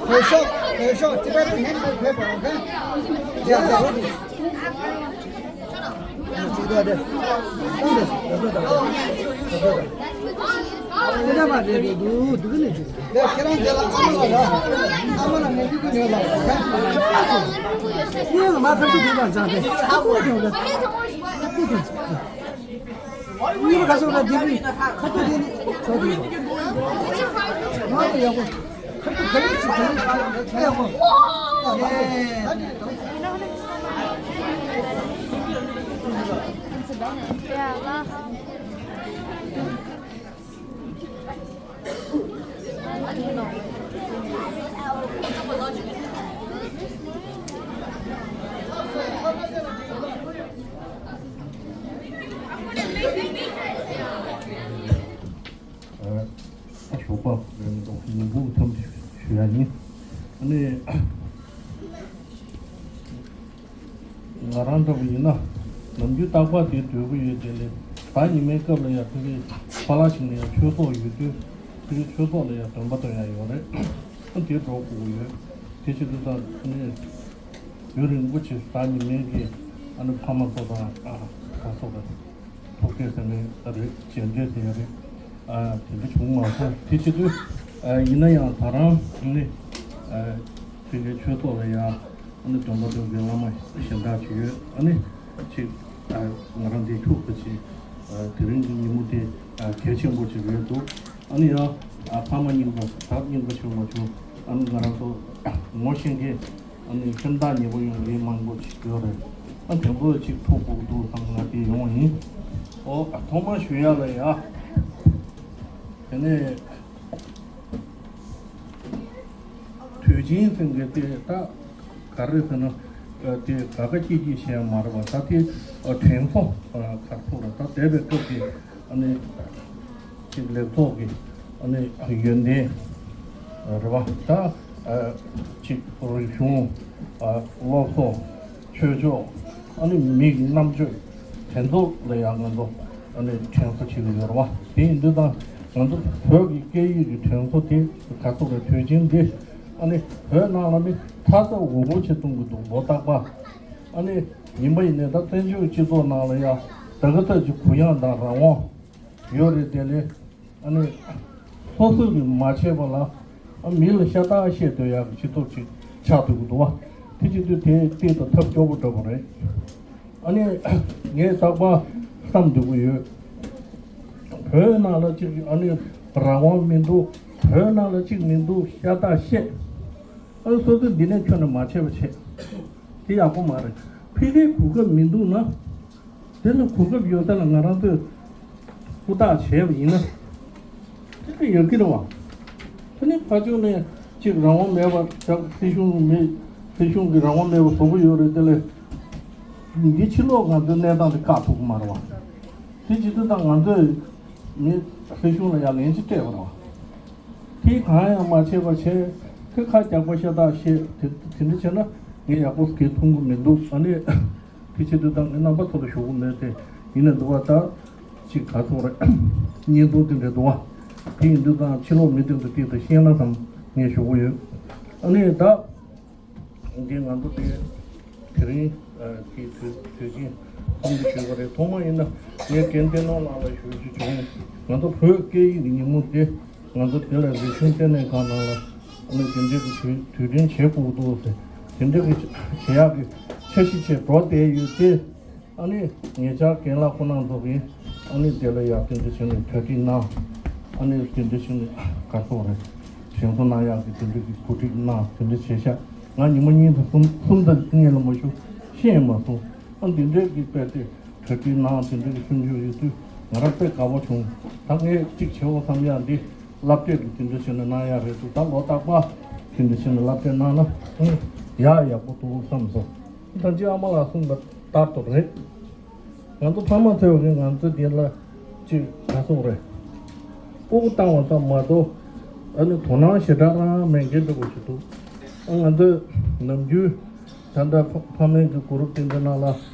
ཕེབས་ཤོག་ཕེབས་ཤོག་ཅི་འདྲ་དུ་ནན་པོ་ཕེབས་པ་རང་ཁ། ཡ་ཡ་ཧོ་དུ། ཞོགས་པ་ཉིན་གུང་མཚམས་ཞུ་ཡ་ཡིན། ཨ་ནི། ང་རང་འདྲ་བོ་ཡིན་ན། ནམ་རྒྱུན་རྟག་པར་དེ་སྡོད་ཀྱི་ཡོད་དེ་ལས། ད་ཉི་མའི་སྐབས་ལ་ཡང་དེ་རིང་ཕ་ལ་ཞིག་ནས་ཡང་ཆོས་ཚོགས་ཡོད་དུས། དེ་རིང་ཆོས་ཚོགས་ལ་ཡང་འདོན་པ་འདོན་ཡ་ཡོད་རེད། དེ་འགྲོ་དགོས་ཀྱི་ཡོད། དེ་བྱེད་དུས་ད་ནི་ཡུན་རིང་པོ་ཅིག་ད་ཉི་མའི་གི་ཨ་ནི་ཕ་མ་ཚོ་དང་ཨ་ག་ཚོ་དང་ཐུག་འཕྲད་ཟེར་ནས་རེད། མཇལ་འཕྲད་ཟེར་ཡ་རེད། ཨ་དེ་འདྲ་བྱུང་མ་སོང་། དེ་བྱེད་དུས་ཨ་ཡིན་ན་ཡང་ད་རང་ནི་ཨ་དེ་འདྲའི་ཆོས་ཚོགས་ལ་ཡང་། ཨ་ནི་འདོན་པ་འདོན་མཁན་བླ་མ་གཞན་དག་ཅིག་ཡོད། ཨ་ནི་ཅིག་ཨ་ང་རང་འདིར་ཐུག་པ་ཅིག་ཨ་དེ་རིང་གི་ཉིན་མོ་དེ་ཨ་གལ་ཆེན་པོ་ཅིག་རེད་འདུག་ཨ་ནི་ཡང་ཨ་ཕ་མ་རྙིང་པ་བདག་རྙིང་པ་བྱུང་མ་བྱུང་། ཨ་ནི་ང་རང་ཚོ་ངོ་ཤེས་མཁན་ཨ་ནི་ཁྱིམ་བདག་ཉེ་པོ་ཡོང་མཁན་མང་པོ་ཅིག་ཡོད་རེད། ཨ་དེ་ཚོ་ཅིག་ཐུག་དགོས་འདུག་བསམ་ང་དེ་ཡོང་བ་ཡིན། ཨོ་ཨ་ཐོག་མ་ཞུ་ཡ་ལ་ཡ། དེ་ནས། དུས་ཆེན་ཟེར་མཁན་དེ་ད་ག་རེ་ཟེར་ན། ཨ་དེ་ག་ག་སྐྱིད་སྐྱིད་བཤད་མ་རེད་པ། ད་དེ་ཨ་དྲན་གསོ་ཨ་ག་ཚོད་རེད། ད་འདས་པའི་སྐབས་ཀྱི་ཨ་ནི་ཅིག་ལེགས་ཚོགས་ཀྱི་ཨ་ནི་ཡོན་ཏན་རེད་པ། ད་ཨ་ཅིག་རིག་གཞུང་ཨ་སློབ་གསོ། ཆོས་ཕྱོགས། ཨ་ནི་མི་གི་རྣམ་དཔྱོད་དེ་ཚོ་ལ་ཡང་ང་ཚོ་ཨ་ནི་དྲན་གསོ་བྱེད་ཀྱི་ཡོད་རེད་བ། དེ་ཡིན་དུས་ད་ང་ཚོ་བོད་ཀྱི་སྐད་ཡིག་གི་དྲན་གསོ་དེ་ག་ཚོད་རེད། དུས་ཆེན་འདི་ཨ་ནི་བོད་ནང་ལ་ནི་ཚ་ཚ་འུར་འུར་བྱེད་གཏོང་གི་འདུག་ལོ་རྟག་པར། ཨ་ནི་ཡིན་པ་ཡིན་ནའི་ད་བཙན་བྱོལ་སྤྱི་ཚོགས་ནང་ལ་ཡང་ད་ག་ཚོད་ཅིག་གུ་ཡངས་དང་རང་དབང་ཡོད་རེད། དེ་ལས། ཨ་ནི། སོ་སོས་ཀྱིས་མ་བྱས་པ་ལ། ཨ་མི་ལ་ཤ་སྟག་བཤད་སྡོད་ཡག་གི་སྤྱི་ཚོགས་ཅིག་ཆགས་སྡོད་ཀྱི་འདུག་བ། དེ་བྱེད་དུས་དེ་དེ་ད་ཐབས་སྐྱོ་པོ་འདྲ་པོ་རེད། ཨ་ནི། ངས་རྟག་པར་བསམ་སྡོད་ཀྱི་ཡོད། བོད་ནང་ལ་ཅིག་ཨ་ནི་རང་དབང་མི་འདུག་བོད་ནང་ལ་ཅིག་མི་འདུག་ཤ་སྟག་བཤད། ཨ་ནི་སོ་སོས་འདི་ནས་ཁྱོན་ནས་མ་བྱས་པ་བྱས། དེ་ཡག་པོ་མ་རེད། ཕ་གིའི་གོ་སྐབས་མི་འདུག་ན། དེ་ནི་གོ་སྐབས་ཡོད་ས་ལ་ང་རང་ཚོས་ཧུར་ཐག་བྱས་པ་ཡིན་ན། དེ་ལ་ཡོད་ཀྱི་རེད་བ། དེ་ནི་ཕར་ཕྱོགས་ནས་ཅིག་རང་དབང་མེད་པ་ཞག་སྲིད་གཞུང་མེད། སྲིད་གཞུང་གི་རང་དབང་མེད་པ་བཟོ་གི་ཡོད་རེད། དེ་ལས་འདི་ཕྱི་ལོགས་ང་ཚོའི་གནས་སྟངས་དེ་བཀག་ཐུབ་ཀྱི་མ་རེད་བ། དེ་བྱེད་དུས་ད་ང་ཚོས་མི་སྲིད་གཞུང་ལ་ཡང་ལན་ཅིག་སྤྲད་པ་རེད་བ། དེ་གང་ཡང་མ་བྱས་པ་བྱས། དེ་ཁ་རྒྱག་པ་ཤ་སྟག་བཤད། དེ་དེ་འདྲ་བྱས་ན་ངས་ཡག་པོ་གས་མཐོང་གི་མི་འདུག་ཨ་ནི། དེ་བྱེད་དུས་ད་ངས་རྣམ་པ་ཚོ་ལ་ཞུ་གི་མེད་དེ། ཡིན་ནའི་འདུག་བ། ད་ཅིག་ག་ཚོད་རེད། བརྙན་ཐུང་དེ་འདྲ་འདུག་བ། དེ་ཡིན་དུས་ད་ཕྱི་ལོགས་མི་སྟེང་དུ་ཏིག་ཏུ་ཤེས་ན་བསམ་ངས་ཞུ་གི་ཡོད། ཨ་ནི་ད་འདི་ང་ཚོ་དེ་དེ་རིང་གི་དུས་དུས་ཆེན་མཚམས་འདི་ཞུས་པ་རེད། ཐོག་མ་ཡིན་ན་ངས་རྒན་བསྟན་ནོར་ལགས་ལ་ཞུ་རྒྱུ་བྱུང་། ང་ཚོ་བོད་སྐད་ཡིག་གི་ཉིན་མོ་དེ། ང་ཚོ་དེ་ལ་རིག་གཞུང་ལྟེ་གནས་ཁང་ནང་ལ་ཨ་ནི་དེ་འདྲའི་གི་དུས་དུས་དྲན་བྱེད་དགོས་འདུག་ཟེར། དེ་འདྲའི་གི་བྱེད་ཡག་གི་འཆར་གཞི་བྱས་འགྲོ་བསྡད་ཡོད་དེ། ཨ་ནི་ཉེ་ཆར་རྒན་ལགས་ཁོ་རང་ཚོ་གིས་ཨ་ནི་དེ་ལ་ཡག་དེ་འདྲ་བྱས་ནས་གྲ་སྒྲིག་གནང་། ཨ་ནི་དེ་འདྲ་བྱས་ནས་ག་ཚོད་རེད། དྲན་གསོ་གནང་ཡག་གི་དེ་འདྲ་གི་གོ་སྒྲིག་གནང་། དེ་འདྲ་བྱས་ཤག་ང་ཉི་མ་གཉིས་དང་གསུམ་གསུམ་དང་གཉིས་ལ་མ་ཞུ་ཤེས་མ་སོང་། ཨ་དེ་འདྲའི་གི་དཔེ་དེ། གྲ་སྒྲིག་གནང་། དེ་འདྲ་གི་སེམས་ཤུགས་ཡོད་དུས་ང་རང་དཔེ་དགའ་པོ་བྱུང་། ད་ངས་གཅིག་བྱེད་འོ་བསམ་ཡག་འདི་བསླབ་བྱ་གི་དེ་འདྲ་བྱས་ནས་གནང་ཡག་རེད་འདུག་ད་ལོ་རྟག་པར་དེ་འདྲ་བྱས་ནས་བསླབ་བྱ་གནང་ན་ཨང་ཡག་ཡག་པོ་འདུག་བསམ་སོང་། ད་ཅི་ཨ་མ་ལགས་གསུངས་པ་ལྟར་དུ་རེད། ང་ཚོ་ཕ་མ་ཚོས་གི་ང་ཚོ་འདི་ལ་ཅིག་ག་སོང་རེད། སྤུ་གུ་བཏང་བ་ཙམ་མ་གཏོགས་ཨ་ནི་དོ་སྣང་ཞེ་དྲག་རང་མེད་མཁན་འདྲ་པོ་ཞིག་འདུག་ཨ་ང་ཚོས་ནམ་རྒྱུན། ད་ལྟ་ཕ་ཕ་མའི་གི་གུ་རུབ་དེ་འདྲ་ནང་ལ་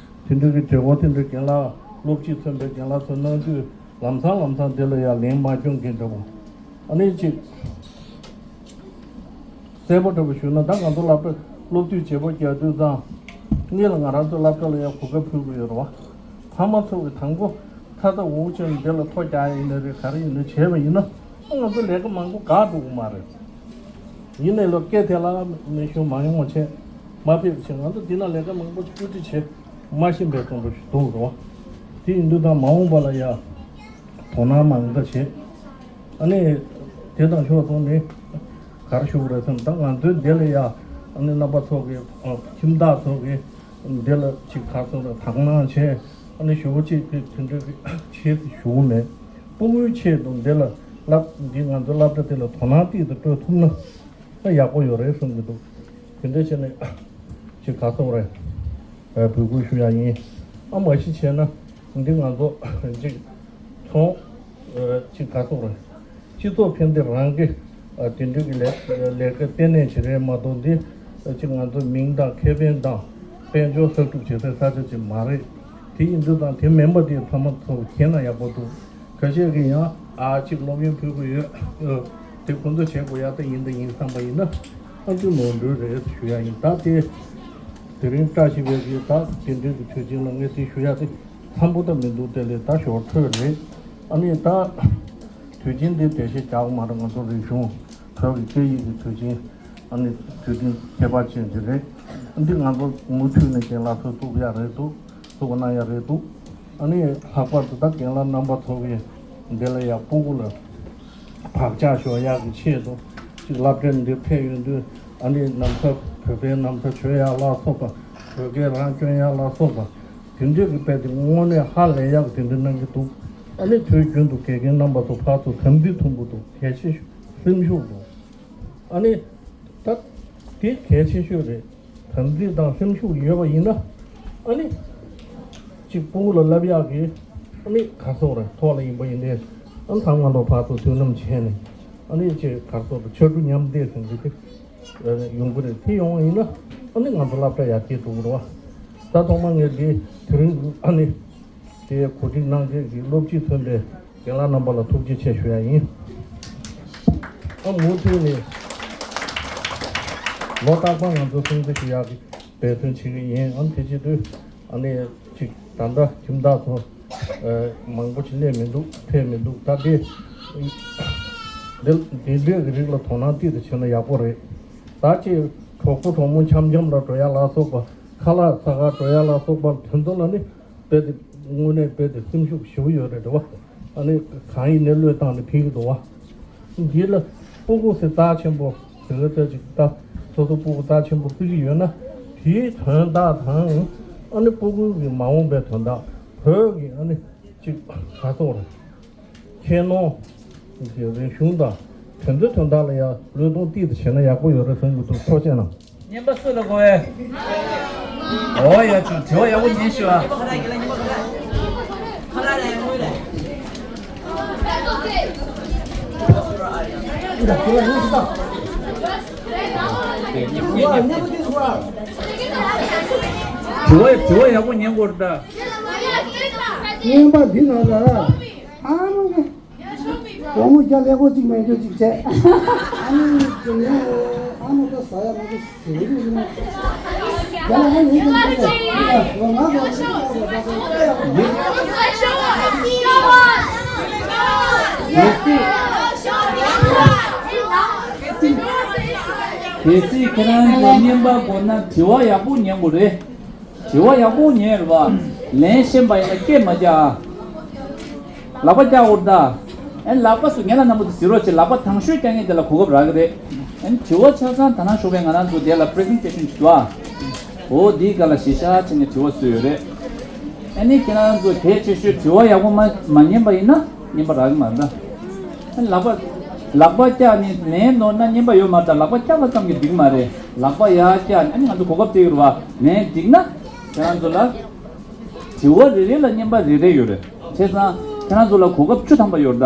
དེ་འདྲ་གི་བྱེད་སྒོ་དེ་འདྲ་རྒན་ལགས་སློབ་སྤྱི་མཚོན་པའི་རྒན་ལགས་ཚོ་གནང་དུས་ལམ་སང་ལམ་སང་དེ་ལ་ཡང་ལན་མ་སྐྱོན་མཁན་འདྲ་པོ། ཨ་ནི་གཅིག་ གསལ་པོ་འདྲ་པོ་ཞུས་ན། ད་ང་ཚོ་སློབ་གྲྭ་སློབ་དུས་བརྗེ་པོ་རྒྱག་དུས་ཙང་། སྔོན་ལ་ང་རང་ཚོ་སློབ་གྲྭ་ལ་ཡང་གོ་སྐབས་ཕུལ་དགོས་ཡོད་རེད་བ། ཕ་མ་ཚོ་གིས་དང་པོ་ཚ་ཚ་འུར་འུར་བྱས་ནས་འདི་ལ་ཐོ་རྒྱག་ཡ་ཡིན་ན་རེད། ག་རེ་ཡིན་ན་བྱས་པ་ཡིན་ན། ང་ཚོ་ལས་ཀ་མང་པོ་འགག་འགྲོ་གི་མ་རེད། ཡིན་ནའི་ལོ་སྐད་དེ་ལ་མེ་ཤོང་མ་ཡོང་བ་བྱས། མ་ཕེབས་བྱས། ང་ཚོ་འདི་ན་ལས་ཀ་མང་པོ་བཀོད་སྒྲིག་བྱས་མ་ཤེས་པའི་ཚོགས་འདུ་ཞིག་འདུག་རེད་བ། དེ་ཡིན་དུས་ད་མ་འོངས་པ་ལ་ཡ་དོ་སྣང་མང་ཙམ་བྱས། ཨ་ནི་དེ་དང་ཕྱོགས་མཚུངས་ནས་ག་རེ་ཞུ་དགོས་རེད་ཟེར་ན། ད་ང་ཚོའི་འདི་ལ་ཡ་ཨ་ནི་རྣམ་པ་ཚོ་གིས། ཨ། ཁྱིམ་བདག་ཚོ་གིས་འདི་ལ་ཅིག་ག་ཚོད་ལ་དག་སྣང་བྱས། ཨ་ནི་ཞུ་བ་ཅིག་དེ་དེ་འདྲ་བྱེད་ཞུ་གི་མེད། ཕྲུ་གུའི་ཆེད་དུ་འདི་ལ་སློབ་འདི་ང་ཚོའི་སློབ་གྲྭ་དེ་ལ་དོ་སྣང་ཏིག་ཏུ་སྤྲོད་ཐུབ་ན་ད་ཡག་པོ་ཡོད་རེད་བསམ་གྱི་འདུག་དེ་འདྲ་བྱས་ནས་ཅིག་ག་ཚོད་རེད། ཨ། འབོད་སྐུལ་ཞུ་ཡ་ཡིན། ཨ། མ་གཞི་བྱས་ན་འདི་ང་ཚོ་ཅིག་ཚོང་། ཨ། ཅིག་ག་ཚོད་རེད། སྤྱི་ཚོགས་ཕན་བདེ་རང་གི། ཨ། དེ་འདྲ་གི་ལས་ལས་ཀ་ལྟེ་གནས་ཅིག་རེད་མ་གཏོགས། འདི་ཅིག་ང་ཚོ་མིང་དང་ཁེ་ཕན་དང་དཔལ་འབྱོར་གསར་སྒྲུབ་བྱེད་སའི་ས་ཆ་ཅིག་མ་རེད། དེ་ཡིན་དུས་ཙང་དེ་མིན་པ་དེ་ཕ་མ་ཚོ་མཁྱེན་ན་ཡག་པོ་འདུག་ཁ་ཤས་ཀྱིས་ཡང་། ཨ། ཅིག་སློབ་ཡོན་ཕུལ་དགོས་ཡོད། ཨ། དེ་ཁོང་ཚོ་བྱེད་དགོས་ཡ་ད་ཡིན་ད་ཡིན་བསམ་པ་ཡིན་ན། ཨ། ཅིག་ནོར་འཁྲུལ་རེད་ཞུ་ཡ་ཡིན། ད་དེ་དེ་རིང་བཀྲ་ཤིས་པའི་གི་ད་དེ་འདྲའི་གི་དུས་ཆེན་ལ་ངས་དེ་ཞུ་ཡ་དེ་འཚམ་པོ་ད་མི་འདུག་དེ་ལས་ད་ཞོར་འཕྲོས་རེད། ཨ་ནི་ད་དུས་ཆེན་འདི་འགྲེལ་བཤད་རྒྱག་དགོས་མ་རེད། ང་ཚོ་རིག་གཞུང་བོད་ཀྱི་སྐད་ཡིག་གི་དུས་ཆེན། ཨ་ནི་དུས་སྟོན་ཁྱད་པར་ཅན་ཅིག་རེད། འདི་ང་ཚོ་མུ་མཐུད་ནས་རྒན་ལགས་ཚོས་གཏུག་ཡ་རེད་འདུག་གཏུག་གནང་ཡ་རེད་འདུག་ཨ་ནི་ལྷག་པར་དུ་ད་རྒན་ལགས་རྣམ་པ་ཚོ་གིས་འདི་ལ་ཡ་སྤུ་གུ་ལ་བག་ཆགས་ཞོག་ཡག་གི་ཆེད་དུ་ཅིག་སློབ་གྲྭ་འདིར་ཕེབས་ཡོང་དུས། ཨ་ནི་ནམ་མཁའ་བོད་པའི་ནམ་མཁའ་བྱོ་ཡག་ལ་སོགས་པ། བོད་སྐད་རང་སྐྱོན་ཡག་ལ་སོགས་པ། དེ་འདྲའི་གི་དཔེ་དེ་དངོས་གནས་ཧ་ལས་ཡག་དེ་འདྲ་གནང་གི་འདུག་ཨ་ནི་དུས་རྒྱུན་དུ་དགེ་རྒན་རྣམ་པ་ཚོ་ཕར་ཚུར་དམ་ཚིག་མཐུན་པོ་འདུག་གལ་ཆེ་ཤོས་སེམས་ཤུགས་འདུག་ཨ་ནི་ད་དེ་གལ་ཆེ་ཤོས་རེད། དམ་ཚིག་དང་སེམས་ཤུགས་ཡོད་པ་ཡིན་ན། ཨ་ནི་གཅིག་སྤུ་གུ་ལ་བསླབ་ཡག་གི། ཨ་ནི་ག་སོགས་རེད། ཐོག་ལ་ཡིན་པ་ཡིན་ནའི། ཨ། ཚང་མ་ལོ་ཕར་ཚུར་མཐུན་ལམ་བྱས་ནས། ཨ་ནི་ཅིག་ག་སོགས་རེད། ཕྱར་གྲུ་མཉམ་འདེགས་ཟེར་གྱི་དེ་ཡོང་གི་རེད། དེ་ཡོང་བ་ཡིན་ན། ཨ་ནི་ང་ཚོ་སློབ་གྲྭ་ཡར་རྒྱས་འགྲོ་གི་རེད་བ། ད་ཐོག་མ་ངས་འདི་དེ་རིང་ཨ་ནི་དེ་གོ་སྒྲིག་གནང་མཁན་གྱི་སློབ་སྤྱི་མཚོན་པའི་རྒན་ལགས་རྣམ་པ་ལ་ཐུགས་རྗེ་ཆེ་ཞུ་ཡ་ཡིན། ཨ། མུ་མཐུད་ནས་ལོ་རྟག་པར་ང་ཚོ་སྲུང་བརྩི་ཞུ་ཡག་གི་འབད་བརྩོན་བྱེད་ཀྱི་ཡིན། ཨ། དེ་བྱེད་དུས་ཨ་ནི་ཅིག་ད་ལྟ་ཁྱིམ་བདག་ཚོ། ཨ། མང་པོ་ཞིག་སླེབས་མི་འདུག་ཕེབས་མི་འདུག་ད་དེ་འདི་འདི་འདྲའི་གི་རིགས་ལ་དོ་སྣང་ཏིག་ཏུ་བྱས་ན་ཡག་པོ་རེད། ད་ཅིག་གྲོགས་པོ་གྲོགས་མོ་འཆམ་འཆམ་ལ་འགྲོ་ཡ་ལ་སོགས་པ། ཁ་ལག་ཟ་གར་འགྲོ་ཡ་ལ་སོགས་པ་དེ་ཚོ་ལ་ནི་རྦད་དེ་དངོས་གནས་རྦད་དེ་སེམས་ཤུགས་ཞེ་པོ་ཡོད་རེད་བ། ཨ་ནི་གང་ཡིན་ནའི་བློས་བཏང་ནས་ཕེབས་ཀྱི་འདུག་བ། འདི་ལ་སྤུ་གུ་ཟེར་རྩ་ཆེན་པོ་ཟེར་གི་ད་ཅིག་ད་སོ་སོ་སྤུ་གུ་རྩ་ཆེན་པོ་བརྩི་གི་ཡོད་ན། དེའི་དོན་དག་དང་། ཨ་ནི་སྤུ་གུ་གི་མ་འོངས་པའི་དོན་དག། བོད་ཀྱི་ཨ་ནི་ཅིག་ག་སོགས་རེད། ཁྱེད་ནོ། རིག་གཞུང་དང་དེ་ཚོའི་དོན་དག་ལ་ཡང་བློས་གཏོང་ཏིག་ཏུ་བྱས་ན་ཡག་པོ་ཡོད་རེད་བསམ་གྱི་འདུག་ཐུགས་རྗེ་གནང་། རྔན་པ་སུ་ལ་དགོས་བས། ཨོ་ཡ་ཆུང་དྲི་བ་ཡག་པོ་ཉན་ཤོག་ཨ། དྲི་བ་དྲི་བ་ཡག་པོ་ཉན་དགོས་རེད་ད། རྔན་པ་འདི་ནང་ལ་ཨ་མ་གི། སྒོར་མོ་བརྒྱ་ཀླད་ཀོར་གཅིག་མེད་རྒྱུ་གཅིག་བྱས། ཨ་ནི་དེ་ནས་ཨ་མ་ད་ཟ་ཡ་མ་གཏོགས་ཞེ་པོ་ཅིག་ཡིན་ན། རྒྱ་ལ་ཧ་ཡིན་ཀྱང་ཡིན་ཀྱང་ལོ་ང་ལོ་ང་ལོ་ད་ད་ད་ཡག་པོ་མེད། གལ་སྲིད་ཁྱེད་རང་ཚོ་རྔན་པ་དགོས་ན་དྲི་བ་ཡག་པོ་ཉན་དགོས་རེད། དྲི་བ་ཡག་པོ་ཉན་རེད་བ། ལན་ཤེས་པ་ཡིན་ན་སྐད་མ་རྒྱག་ཨ། ལག་པ་བཀྱག་འོར་ད། ཨན་ལག་པ་སུ་ངན་ལ་རྣམ་པ་དུ་ཟེར་རོགས་བྱེད། ལག་པ་དང་ཤོས་བཀྱག་མཁན་དེ་ལ་གོ་སྐབས་རག་གི་རེད། ཨན་དྲི་བ་ཆ་ཚང་ད་ནང་ཞོགས་པའི་ང་རང་ཚོ་དེ་ལ་པི་རི་ཟེན་ཊེ་ཤན་ཞིག་འདུག་ཨ། འོ་དེའི་སྒང་ལ་གཞི་བཞག་བྱས་ནས་དྲི་བ་བཟོས་ཡོད་རེད། ཨ་ནི་ཁྱེད་རང་ཚོ་གལ་ཆེ་ཤོས་དྲི་བ་ཡག་པོ་མ་མ་ཉན་པ་ཡིན་ན་རྔན་པ་རག་གི་མ་རེད་ད། ཨན་ལག་པ་ལག་པ་བཀྱག་ནས་ལན་ནོར་ན་རྔན་པ་ཡོད་མ་རེད་ད། ལག་པ་བཀྱག་པ་ཙམ་གྱིས་འགྲིག་མ་རེད། ལག་པ་ཡར་བཀྱག་ནས་ཨ་ནི་ང་ཚོ་གོ་སྐབས་སྤྲད་ཀྱི་རེད་བ། ལན་འགྲིག་ན་ཁྱེད་རང་ཚོ་ལ། དྲི་བ་རེ་རེ་ལ་རྔན་པ་རེ་རེ་ཡོད་རེད། བྱས་ཙང་ཁྱེད་རང་ཚོ་ལ་གོ་སྐབས་བཅུ་ཐམ་པ་ཡོད་རེད་ད།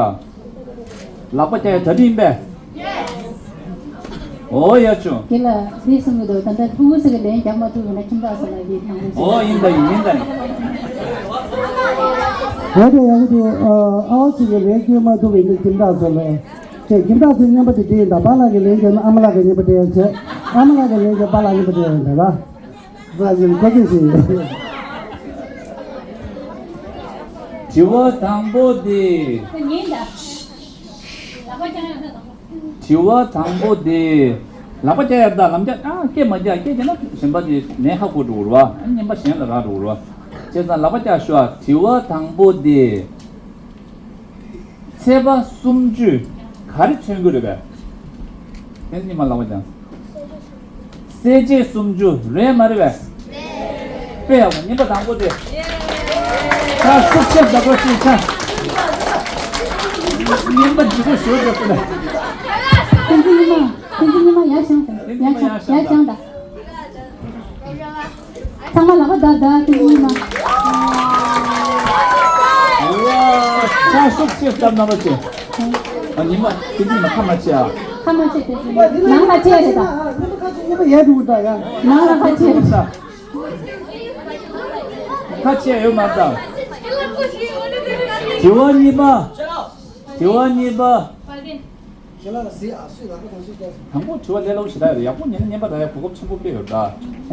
ལག་པ་བཀྱག་ཡ་གྲ་སྒྲིག་ཡིན་པས། ཨོ་ཡ་ཆུང་། དེ་ལ་འདི་གསུང་གི་འདུག་ད་ལྟ་ཕྲུ་གུ་ཚོ་གི་ལན་རྒྱག་མ་ཐུབ་ཡོད་ན་ཁྱིམ་བདག་ཚོ་ལ་ཡིད་ཐང་རེ་ཆེ། ཨོ་ཡིན་ད་ཡིན་ཡིན་ད་ཡིན། ད་དེ་ཡག་པོ་འདུག་ཨ་ཨ་བ་ཚོ་གི་ལན་སྐྱོན་མ་ཐུབ་པའི་ནི་ཁྱིམ་བདག་ཚོ་ལ། ཁྱེད་ཁྱིམ་བདག་ཚོའི་རྔན་པ་དེ་སྤྲད་ཡིན་ད། པཱ་ལགས་ཀྱི་ལན་བརྒྱབ་ན་ཨ་མ་ལགས་ཀྱི་རྔན་པ་སྤྲད་ཡ་བྱས། ཨ་མ་ལགས་ཀྱི་ལན་བརྒྱབ་པཱ་ལགས་རྔན་པ་སྤྲད་ཡ་ཡིན་ད་ལ། ས་ཞིག་ཁོ་ཚོས་ཤེས་ཡོད། དྲི་བ་དང་པོ་དེ། དྲི་བ་དང་པོ་དེ། ལག་པ་བཀྱག་ཡ་ད་ལམ་བཀྱག་ཨ་སྐད་མ་བཀྱག་སྐད་བཀྱག་ན་གཞན་པ་དེ་ནས་ཧ་གོ་འགྲོ་གི་རེད་བ། ཨ་རྔན་པ་གཞན་ལ་རག་འགྲོ་གི་རེད་བ། བྱས་ཙང་ལག་པ་བཀྱག་ཤོག་དྲི་བ་དང་པོ་དེ། ཚེས་པ་སུམ་ཅུ་ག་རེ་མཚོན་གྱི་རེད་པས། ཕན་ཚུན་གཉིས་མ་ལག་པ་བརྐྱངས། གསལ་བྱེད་སུམ་ཅུ་རེད་མ་རེད་པས། དཔེ་ཡག་པོ། རྔན་པ་དང་པོ་དེ། ཁ་ཤུགས་ཆེ་བརྡབ་རོགས་ཞེས་ཆ། རྔན་པ་ལྗིད་པོ་ཞོར་འགྲོ་སོང་ལ། ཕན་ཚུན་གཉིས་མ། ཕན་ཚུན་གཉིས་མ་ཡར་བཞེངས་དང་། ཡར་བཞེངས། ཡར་བཞེངས་དང་། ཚང་མ་ལག་པ་བརྡབ་བརྡབ་དེ་ཉིན་མ། ཁ་ཤུགས་ཆེ་བརྡབ་རྣམ་པ་ཚོ། ཨ་ཉི་མ་དེ་ཉིན་མ་ཁ་མ་ཆེ་ཨ། ཁ་མ་ཆེ་དེ་ཉིན་མ་ནང་ལ་ཆེ་རེད་ད། ཁ་ཆེ་ཡོད་མ་རེད་ད། དྲི་བ་གཉིས་པ། དྲི་བ་གཉིས་པ། ཁྱེད་རང་གཟིགས་ཨ་སུས་ལག་པ་གང་ཤེས་བརྒྱབ་སོང་། དང་པོ་དྲི་བ་ལས་སླ་པོ་ཞེ་དྲག་རེད། ཡག་པོ་ཉན་ན་རྔན་པ་རག་ཡ་གོ་སྐབས་ཆེན་པོ་དཔེ་ཡོད་ད།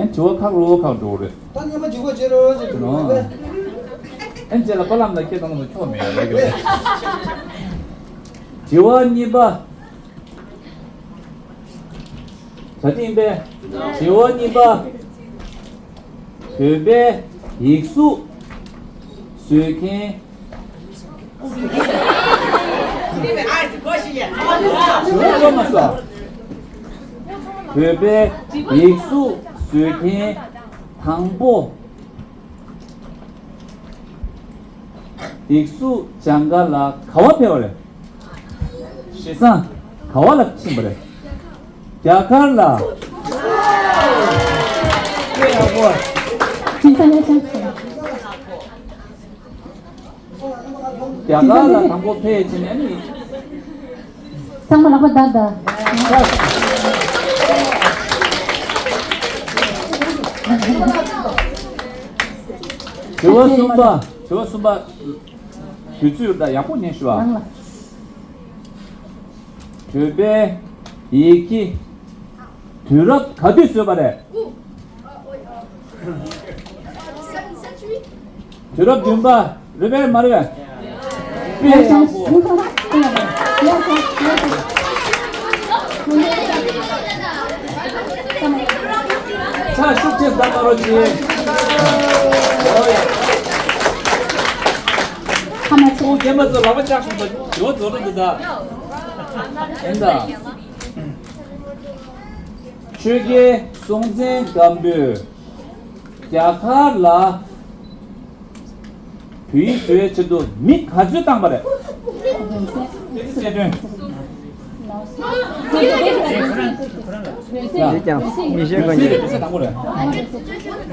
ཨན་དྲི་བ་ཁག་རུ་ཁག་འགྲོ་རེད། ད་རྔན་པ་འཇིགས་པ་བྱེད་རོགས་ཞེས་དྲི་བ་རེད། ཨན་རྗེས་ལ་པ་ལམ་ལ་སྐད་བཏང་ན་ཁྱོག་མེད་རེད་གི། དྲི་བ་གཉིས་པ། ད་ཐེངས་པའི་དྲི་བ་གཉིས་པ། བོད་པའི་ཡིག་གཟུགས་བཟོས་མཁན། བོད་པའི་ཡིག་གཟུགས་བཟོས་མཁན་དང་པོ། ཡིག་གཟུགས་སྦྱང་ག་ལ་ག་བ་ཕེབས་པ་རེད། བྱས་ཙང་ག་བ་ལ་ཕྱིན་པ་རེད། རྒྱ་གར་ལ། དཔེ་ཡག་པོ། རྒྱ་གར་ལ་དང་པོ་ཕེབས་ཕྱིན་ནས་ནི། ཚང་མ་ལག་པ་བརྡབ་བརྡབ། དྲི་བ་གསུམ་པ། དྲི་བ་གསུམ་པ། དུས་ཚོད་ཡོད་ད། ཡག་པོ་ཉན་ཞུ་བ། རང་ལ། བོད་པའི་ཡི་གེ་དུས་རབས་ག་དུས་བཟོས་པ་རེད། དུས་རབས་བདུན་པ་རེད་པས་མ་རེད་པས། དཔེ་ཡག་པོ། ཕྱག་ཤུགས་ཆེ་བརྡབ་གནང་རོགས་གྱིས། ཨོ་ཡ། ཁ་མ་ཆེ། ཁོང་རྒན་པ་ཚོ་ལག་པ་བཅག་སོང་ད། ཇོ་རྫོགས་རེད་འདུག་ད། ཨེ་འདྲ། ཆོས་རྒྱལ་སྲོང་བཙན་སྒམ་པོས་རྒྱ་གར་ལ་བོད་ཡིག་བཟོ་བའི་ཆེད་དུ་མི་ག་ཚོད་བཏང་པ་རེད། དེ་ཚོ་གསལ་སྟོན། འདི་ཀྱང་མི་ཤེས་མཁན་གྱི།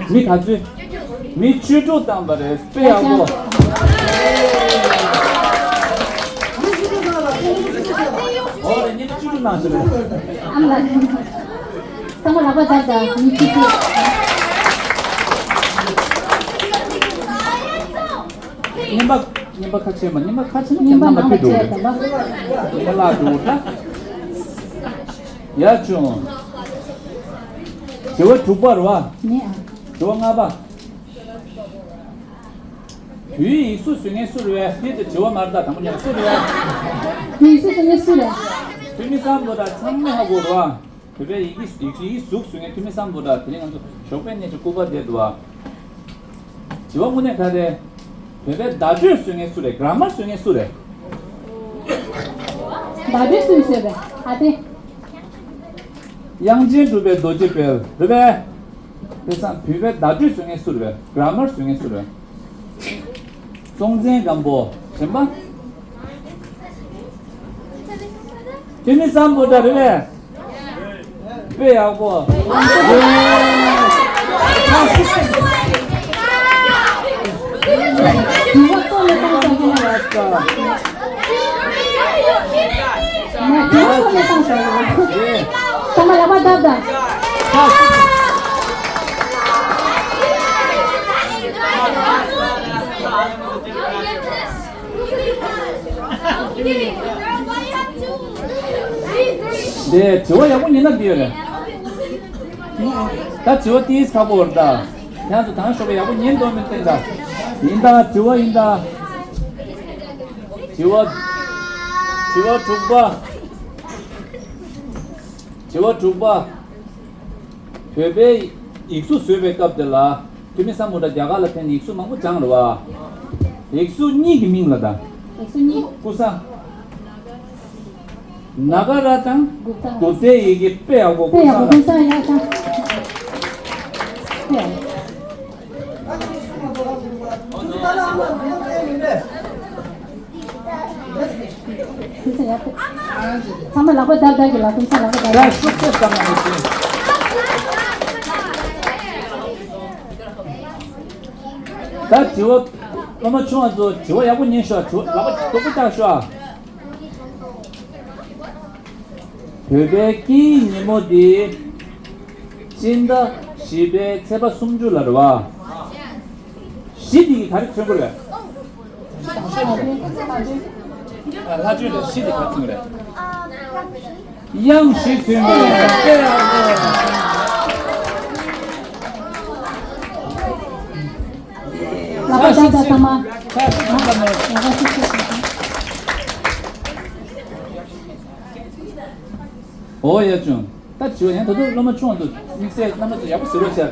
མི་ག་ཚོད། མི་བཅུ་དྲུག་བཏང་པ་རེད། དཔེ་ཡག་པོ། ཨོ་རེད། ཉི་མ་བཅུ་དྲུག་གནང་ཞིག་རེད། ཨ་མ་ལགས། ཚང་མ་ལག་པ་བརྡབ་བརྡབ། མི་བཅུ་དྲུག་རྔན་པ། རྔན་པ་ཁ་ཕྱེ་མ། རྔན་པ་ཁ་ཕྱེ་ན་རྔན་པ་ནང་ལ་ཕེབས་འགྲོ་རེད། རྔན་པ་བརླག་འགྲོ་ད། ཡ་ཆུང་། དྲི་བ་དྲུག་པ་རེད་བ། ངས་ཨ། དྲི་བ་ལྔ་པ། བོད་ཡིག་གཟུགས་བཟོ་མཁན་སུ་རེད་བས། དེ་དེ་དྲི་བ་མ་རེད་ད། དང་པོ་ཉག་སུ་རེད་བས། བོད་ཡིག་གཟུགས་བཟོ་མཁན་སུ་རེད། ཐོན་མི་སམ་བྷོ་ཊ་ཚང་མས་ཧ་གོ་རེད་བ། བོད་པའི་ཡི་གེ་ཡི་གེ་གཟུགས་བཟོ་མཁན་ཐོན་མི་སམ་བྷོ་ཊ། དེ་རིང་ང་ཚོ་ཞོགས་པའི་གནས་ཚུལ་སྐུ་པར་བསྡད་འདུག་བ། དྲི་བ་དངོས་གནས་ག་རེ། བོད་པའི་བརྡ་སྤྲོད་བཟོ་མཁན་སུ་རེད། གྷ་ར་མར་བཟོ་མཁན་སུ་རེད། བརྡ་སྤྲོད་སུས་བཟོས་པས། ཨ་ཏི། དབྱངས་ཅན་གྲུབ་པའི་རྡོ་རྗེ་དཔལ་རེད་པས། དེ་ཙང་བོད་པའི་བརྡ་སྤྲོད་བཟོ་མཁན་སུ་རེད། གྷ་ར་མར་བཟོ་མཁན་སུ་རེད། སྲོང་བཙན་སྒམ་པོ་དྲན་པ། ཐོན་མི་སམ་བྷོ་ཊ་རེད་པས། དཔེ་ཡག་པོ། དེ་དྲི་བ་ཡག་པོ་ཉན་ན་འདི་ཡོད་རེད། ད་དྲི་བ་ཏིས་ཁག་པོ་རེད་ད། ཁྱེད་ཚོ་ཐང་ཤོག་པ་ཡག་པོ་ཉན་འདུག་མིན་བསྟན་ད། ཡིན་ད་དྲི་བ་ཡིན་ད། དྲི་བ། དྲི་བ་དྲུག་པ། དྲི་བ་དྲུག་པ། བོད་པའི་ཡིག་གཟུགས་བཟོས་པའི་སྐབས་དེ་ལ་ཐོན་མི་སམ་བྷོ་ཊ་རྒྱ་གར་ལ་ཕན་ཡིག་གཟུགས་མང་པོ་སྦྱངས་རེད་བ། ཡིག་གཟུགས་གཉིས་ཀྱི་མིང་ལ་ད། ཡིག་གཟུགས་གཉིས། ཀུ་ས། ན་ག་ར་དང་། གུཔྟ། གུཔྟའི་ཡི་གེ་དཔེ་ཡག་པོ། དཔེ་ཡག་པོ། ཀུ་ས་ཡག་ཅང་། དཔེ་ཡག་པོ། ཚང་མ་ལག་པ་རྡབ་རྡབ་ཀྱི་ལ། ཀུན་ས་ལག་པ་རྡབ། ད་ཤུགས་ཆེ་ཙམ་ཡང་མི་བྱེད། ད་དྲི་བ། སློབ་མ་ཆུང་བ་ཚོ་དྲི་བ་ཡག་པོ་ཉན་ཤོག་དྲི་བ་ལག་པ་སྟུག་པོ་བཏགས་ཤོག་བོད་པའི་སྐྱེ་ཡི་ཉིན་མོ་འདི་སྤྱི་ཟླ་བཞི་པའི་ཚེས་པ་སུམ་ཅུ་ལ་རེད་བ། བཞི་འདི་གི་ག་རེ་མཚོན་གྱི་རེད། ལྷ་ཆོས་ལ་བཞི་འདི་ག་རེ་མཚོན་གྱི་རེད། གཡང་བཞི་མཚོན་གྱི་རེད། ལག་པ་བརྡབ་བརྡབ་ཚང་མ། ལག་པ་བརྡབ་བརྡབ། ཨོ་ཡ་ཆུང་། ད་དྲི་བ་ཡང་ད་དུང་སློབ་མ་ཆུང་བ་ཚོ་དམིགས་བསལ་རྣམ་པ་ཚོ་ཡག་པོ་གཟིགས་རོགས་བྱ།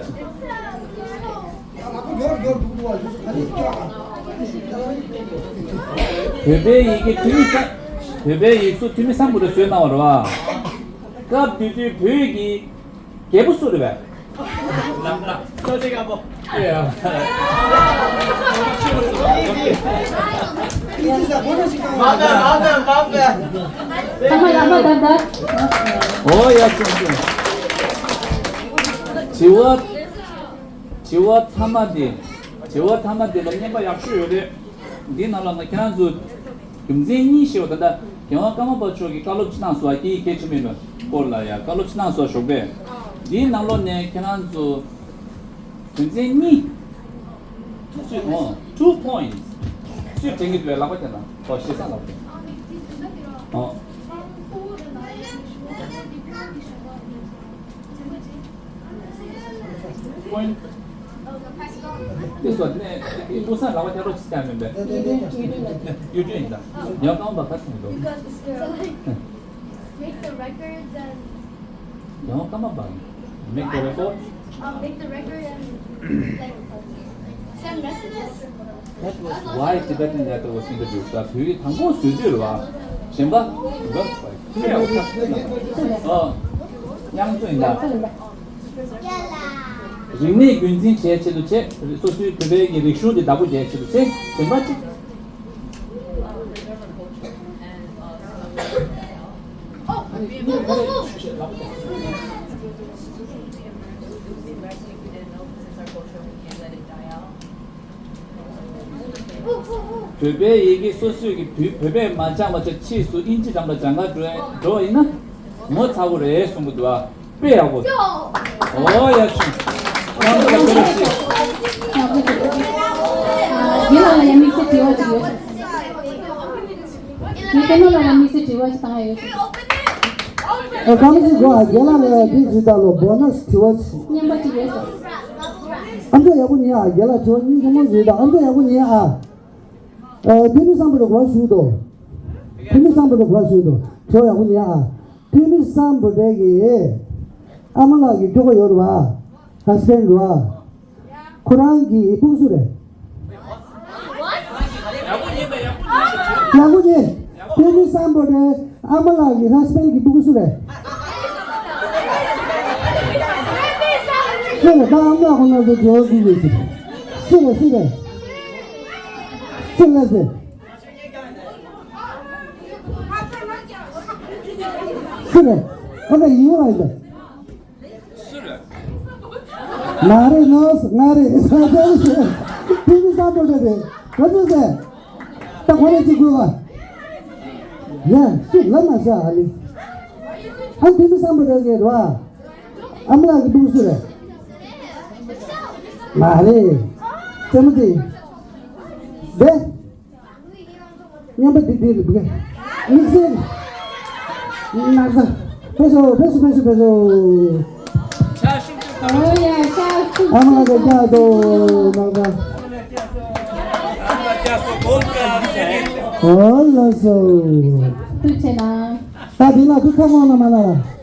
བོད་པའི་ཡི་གེ་ཐོན་མི་སམ། བོད་པའི་ཡིག་གཟུགས་ཐོན་མི་སམ་བྷོ་ཊས་བཟོས་གནང་བ་རེད་བ། སྐབས་དེ་དུས་བོད་ཀྱི་རྒྱལ་པོ་སུ་རེད་པས། ནམ་ལངས་སོ་ཆེ་དཀར་པོ། ཨེ་ཡ། མ་པས་མ་པས་མ་པས། ཚང་མ་ལག་པ་བརྡབ་བརྡབ། ཨོ་ཡ་ཆུང་ཆུང་། དྲི་བ། དྲི་བ་མཐའ་མ་འདི། དྲི་བ་མཐའ་མ་འདི་ལ་རྔན་པ་ཡག་ཤོས་ཡོད་རེད། འདི་ནང་ལ་ང་ཁྱེད་རང་ཚོ་རྒྱུ་མཚན་གཉིས་ཤེས་པ། ད་ལྟ་རྒྱལ་དབང་ཀརྨ་པ་མཆོག་གིས་བཀའ་སློབ་ཅིག་གནང་སོང་བ། སྐད་ཡིག་གལ་ཆེན་པོ་ཡིན་པའི་སྐོར་ལ་ཡ་བཀའ་སློབ་ཅིག་གནང་སོང་བ། ཞོགས་པས་འདིའི་ནང་ལོགས་ནས་ཁྱེད་རང་ཚོ་རྒྱུ་མཚན་གཉིས། སུས། ཨོ། two points། སུས་དྲན་གྱི་འདུག་པས། ལག་པ་བརྐྱངས་དང་། ཨོ། ཞེ་སང་ལག་པ་བརྐྱངས། ཨོ། Point། དེ་སོ་ནས་ཀུན་ས་ལག་པ་བརྐྱངས་རོགས་ཅིག་བརྐྱངས་མིན་པས། ཡུལ་དུས་ཡིན་ད། ཡང་རྐང་པ་ག་སོང་འདུག Make the records and རྒྱལ་དབང་ཀརྨ་པ། Make the record. Uh, make the record and, like, send messages. Why Tibetan letter was introduced? ད་བོད་ཡིག་དང་པོ་བཟོས་དུས་རེད་བ། གཞན་པ། ཨོ། དབྱངས་གཙོ་ཡིན་ད། རིག་གནས་རྒྱུན་འཛིན་བྱེད་ཆེད་དུ་བྱས། སོ་སོའི་བོད་པའི་གི་རིག་གཞུང་འདི་བདག་པོ་རྒྱག་ཆེད་དུ་བྱས། གཞན་པ་གཅིག་བོད་པའི་ཡི་གེ་སོ་སོས་ཀྱི་བོད་བོད་པས་མ་སྦྱངས་པ་ཆ་ཕྱིས་སུ་ཨིན་ཇི་འགྲམ་ལ་སྦྱང་གར་འགྲོ་འགྲོ་བ་ཡིན་ན་ངོ་ཚ་པོ་རེད་གསུང་གི་འདུག་ཨ། དཔེ་ཡག་པོ། ཨོ་ཡ་ཆུང་། རྒན་ལགས་ལ་ཡང་དམིགས་བསལ་དྲི་བ་ཅིག་ཡོད་ཤག་ངས་པད་ནོར་ལགས་ལ་དམིགས་བསལ་དྲི་བ་ཅིག་བཏང་ཡ་ཡོད་ཤག་ཨ། གང་ཞིག་གོ་ཨ། རྒན་ལགས་ལ་དེ་ཇི་ལྟར་ལོ་བོ་ནས་དྲི་བ་ཅིག་སྙན་པ་ཅིག་ཡོད་ཤག་ཨ་མཆོག་ཡག་པོ་ཉན་ཨ། རྒན་ལགས་དྲི་བ་སྙིང་རྗེ་མོ་ཞིག་དང་། ཨ་མཆོག་ཡག་པོ་ཉན་ཨ། ཨ། ཐོན་མི་སམ་བྷོ་ཊས་གོ་བ་ཞུས་འདུག་ཐོན་མི་སམ་བྷོ་ཊས་གོ་བ་ཞུས་འདུག་དྲི་བ་ཡག་པོ་ཉན་ཨ། ཐོན་མི་སམ་བྷོ་ཊས་ཀྱི་ཨ་མ་ལགས་ཀྱི་ཁྱོ་ག་ཡོད་རེད་བ། ཧ་སི་བྷེན་ཌི་རེད་བ། ཁོ་རང་གི་སྤུ་གུ་སུ་རེད། ཡག་པོ་ཉན། ཐོན་མི་སམ་བྷོ་ཊས་ཨ་མ་ལགས་ཀྱི་ཧ་སི་བྷེན་ཌི་གི་སྤུ་གུ་སུ་རེད། སུ་རེད། ད་ཨ་མ་ལགས་ཁོ་ན་ཚོ་འགྲོ་དགོས་ཀྱི་ཟེར། སུ་རེད། སུ་རེད། སུ་ལ་ཟེར། སུ་རེད། ཨོ་ཁེ། ཡིན་པ་ཡིན་པ། སུ་རེད། ང་རེད། ནོ། ང་རེད། ས་ཆ་རེད། ཐོན་མི་སམ་བྷོ་ཊས་རེད། ག་ཚོད་ཟེར། ད་གོ་རེ་ཅིག་དགོས་པ། ཡ། སུ་ལ་མ་ཟ་ཨ་ལི། ཨ། ཐོན་མི་སམ་བྷོ་ཊས་རེད་བ། ཨ་མ་ལགས་ཀྱི་སྤུ་གུ་སུ་རེད། མ་རེད། རྩེད་མོ་དེ། དེ། སྙན་པ་འདི་འདི་རེད་འདུག་གས། དམིགས་བསལ། ན་ཚ། ཕེབས་སོང་ཕེབས་སོང་ཕེབས་སོང་ཕེབས་སོང་། ཨ་མ་ལགས་ཀྱི་རྒྱ་དོ་ནང་ད། ཨོ་ལགས་སོ། ཐུགས་རྗེ་གནང་། ད་འདི་ལ་ཐུགས་ཁ་མང་ན་མ་ན་ལ།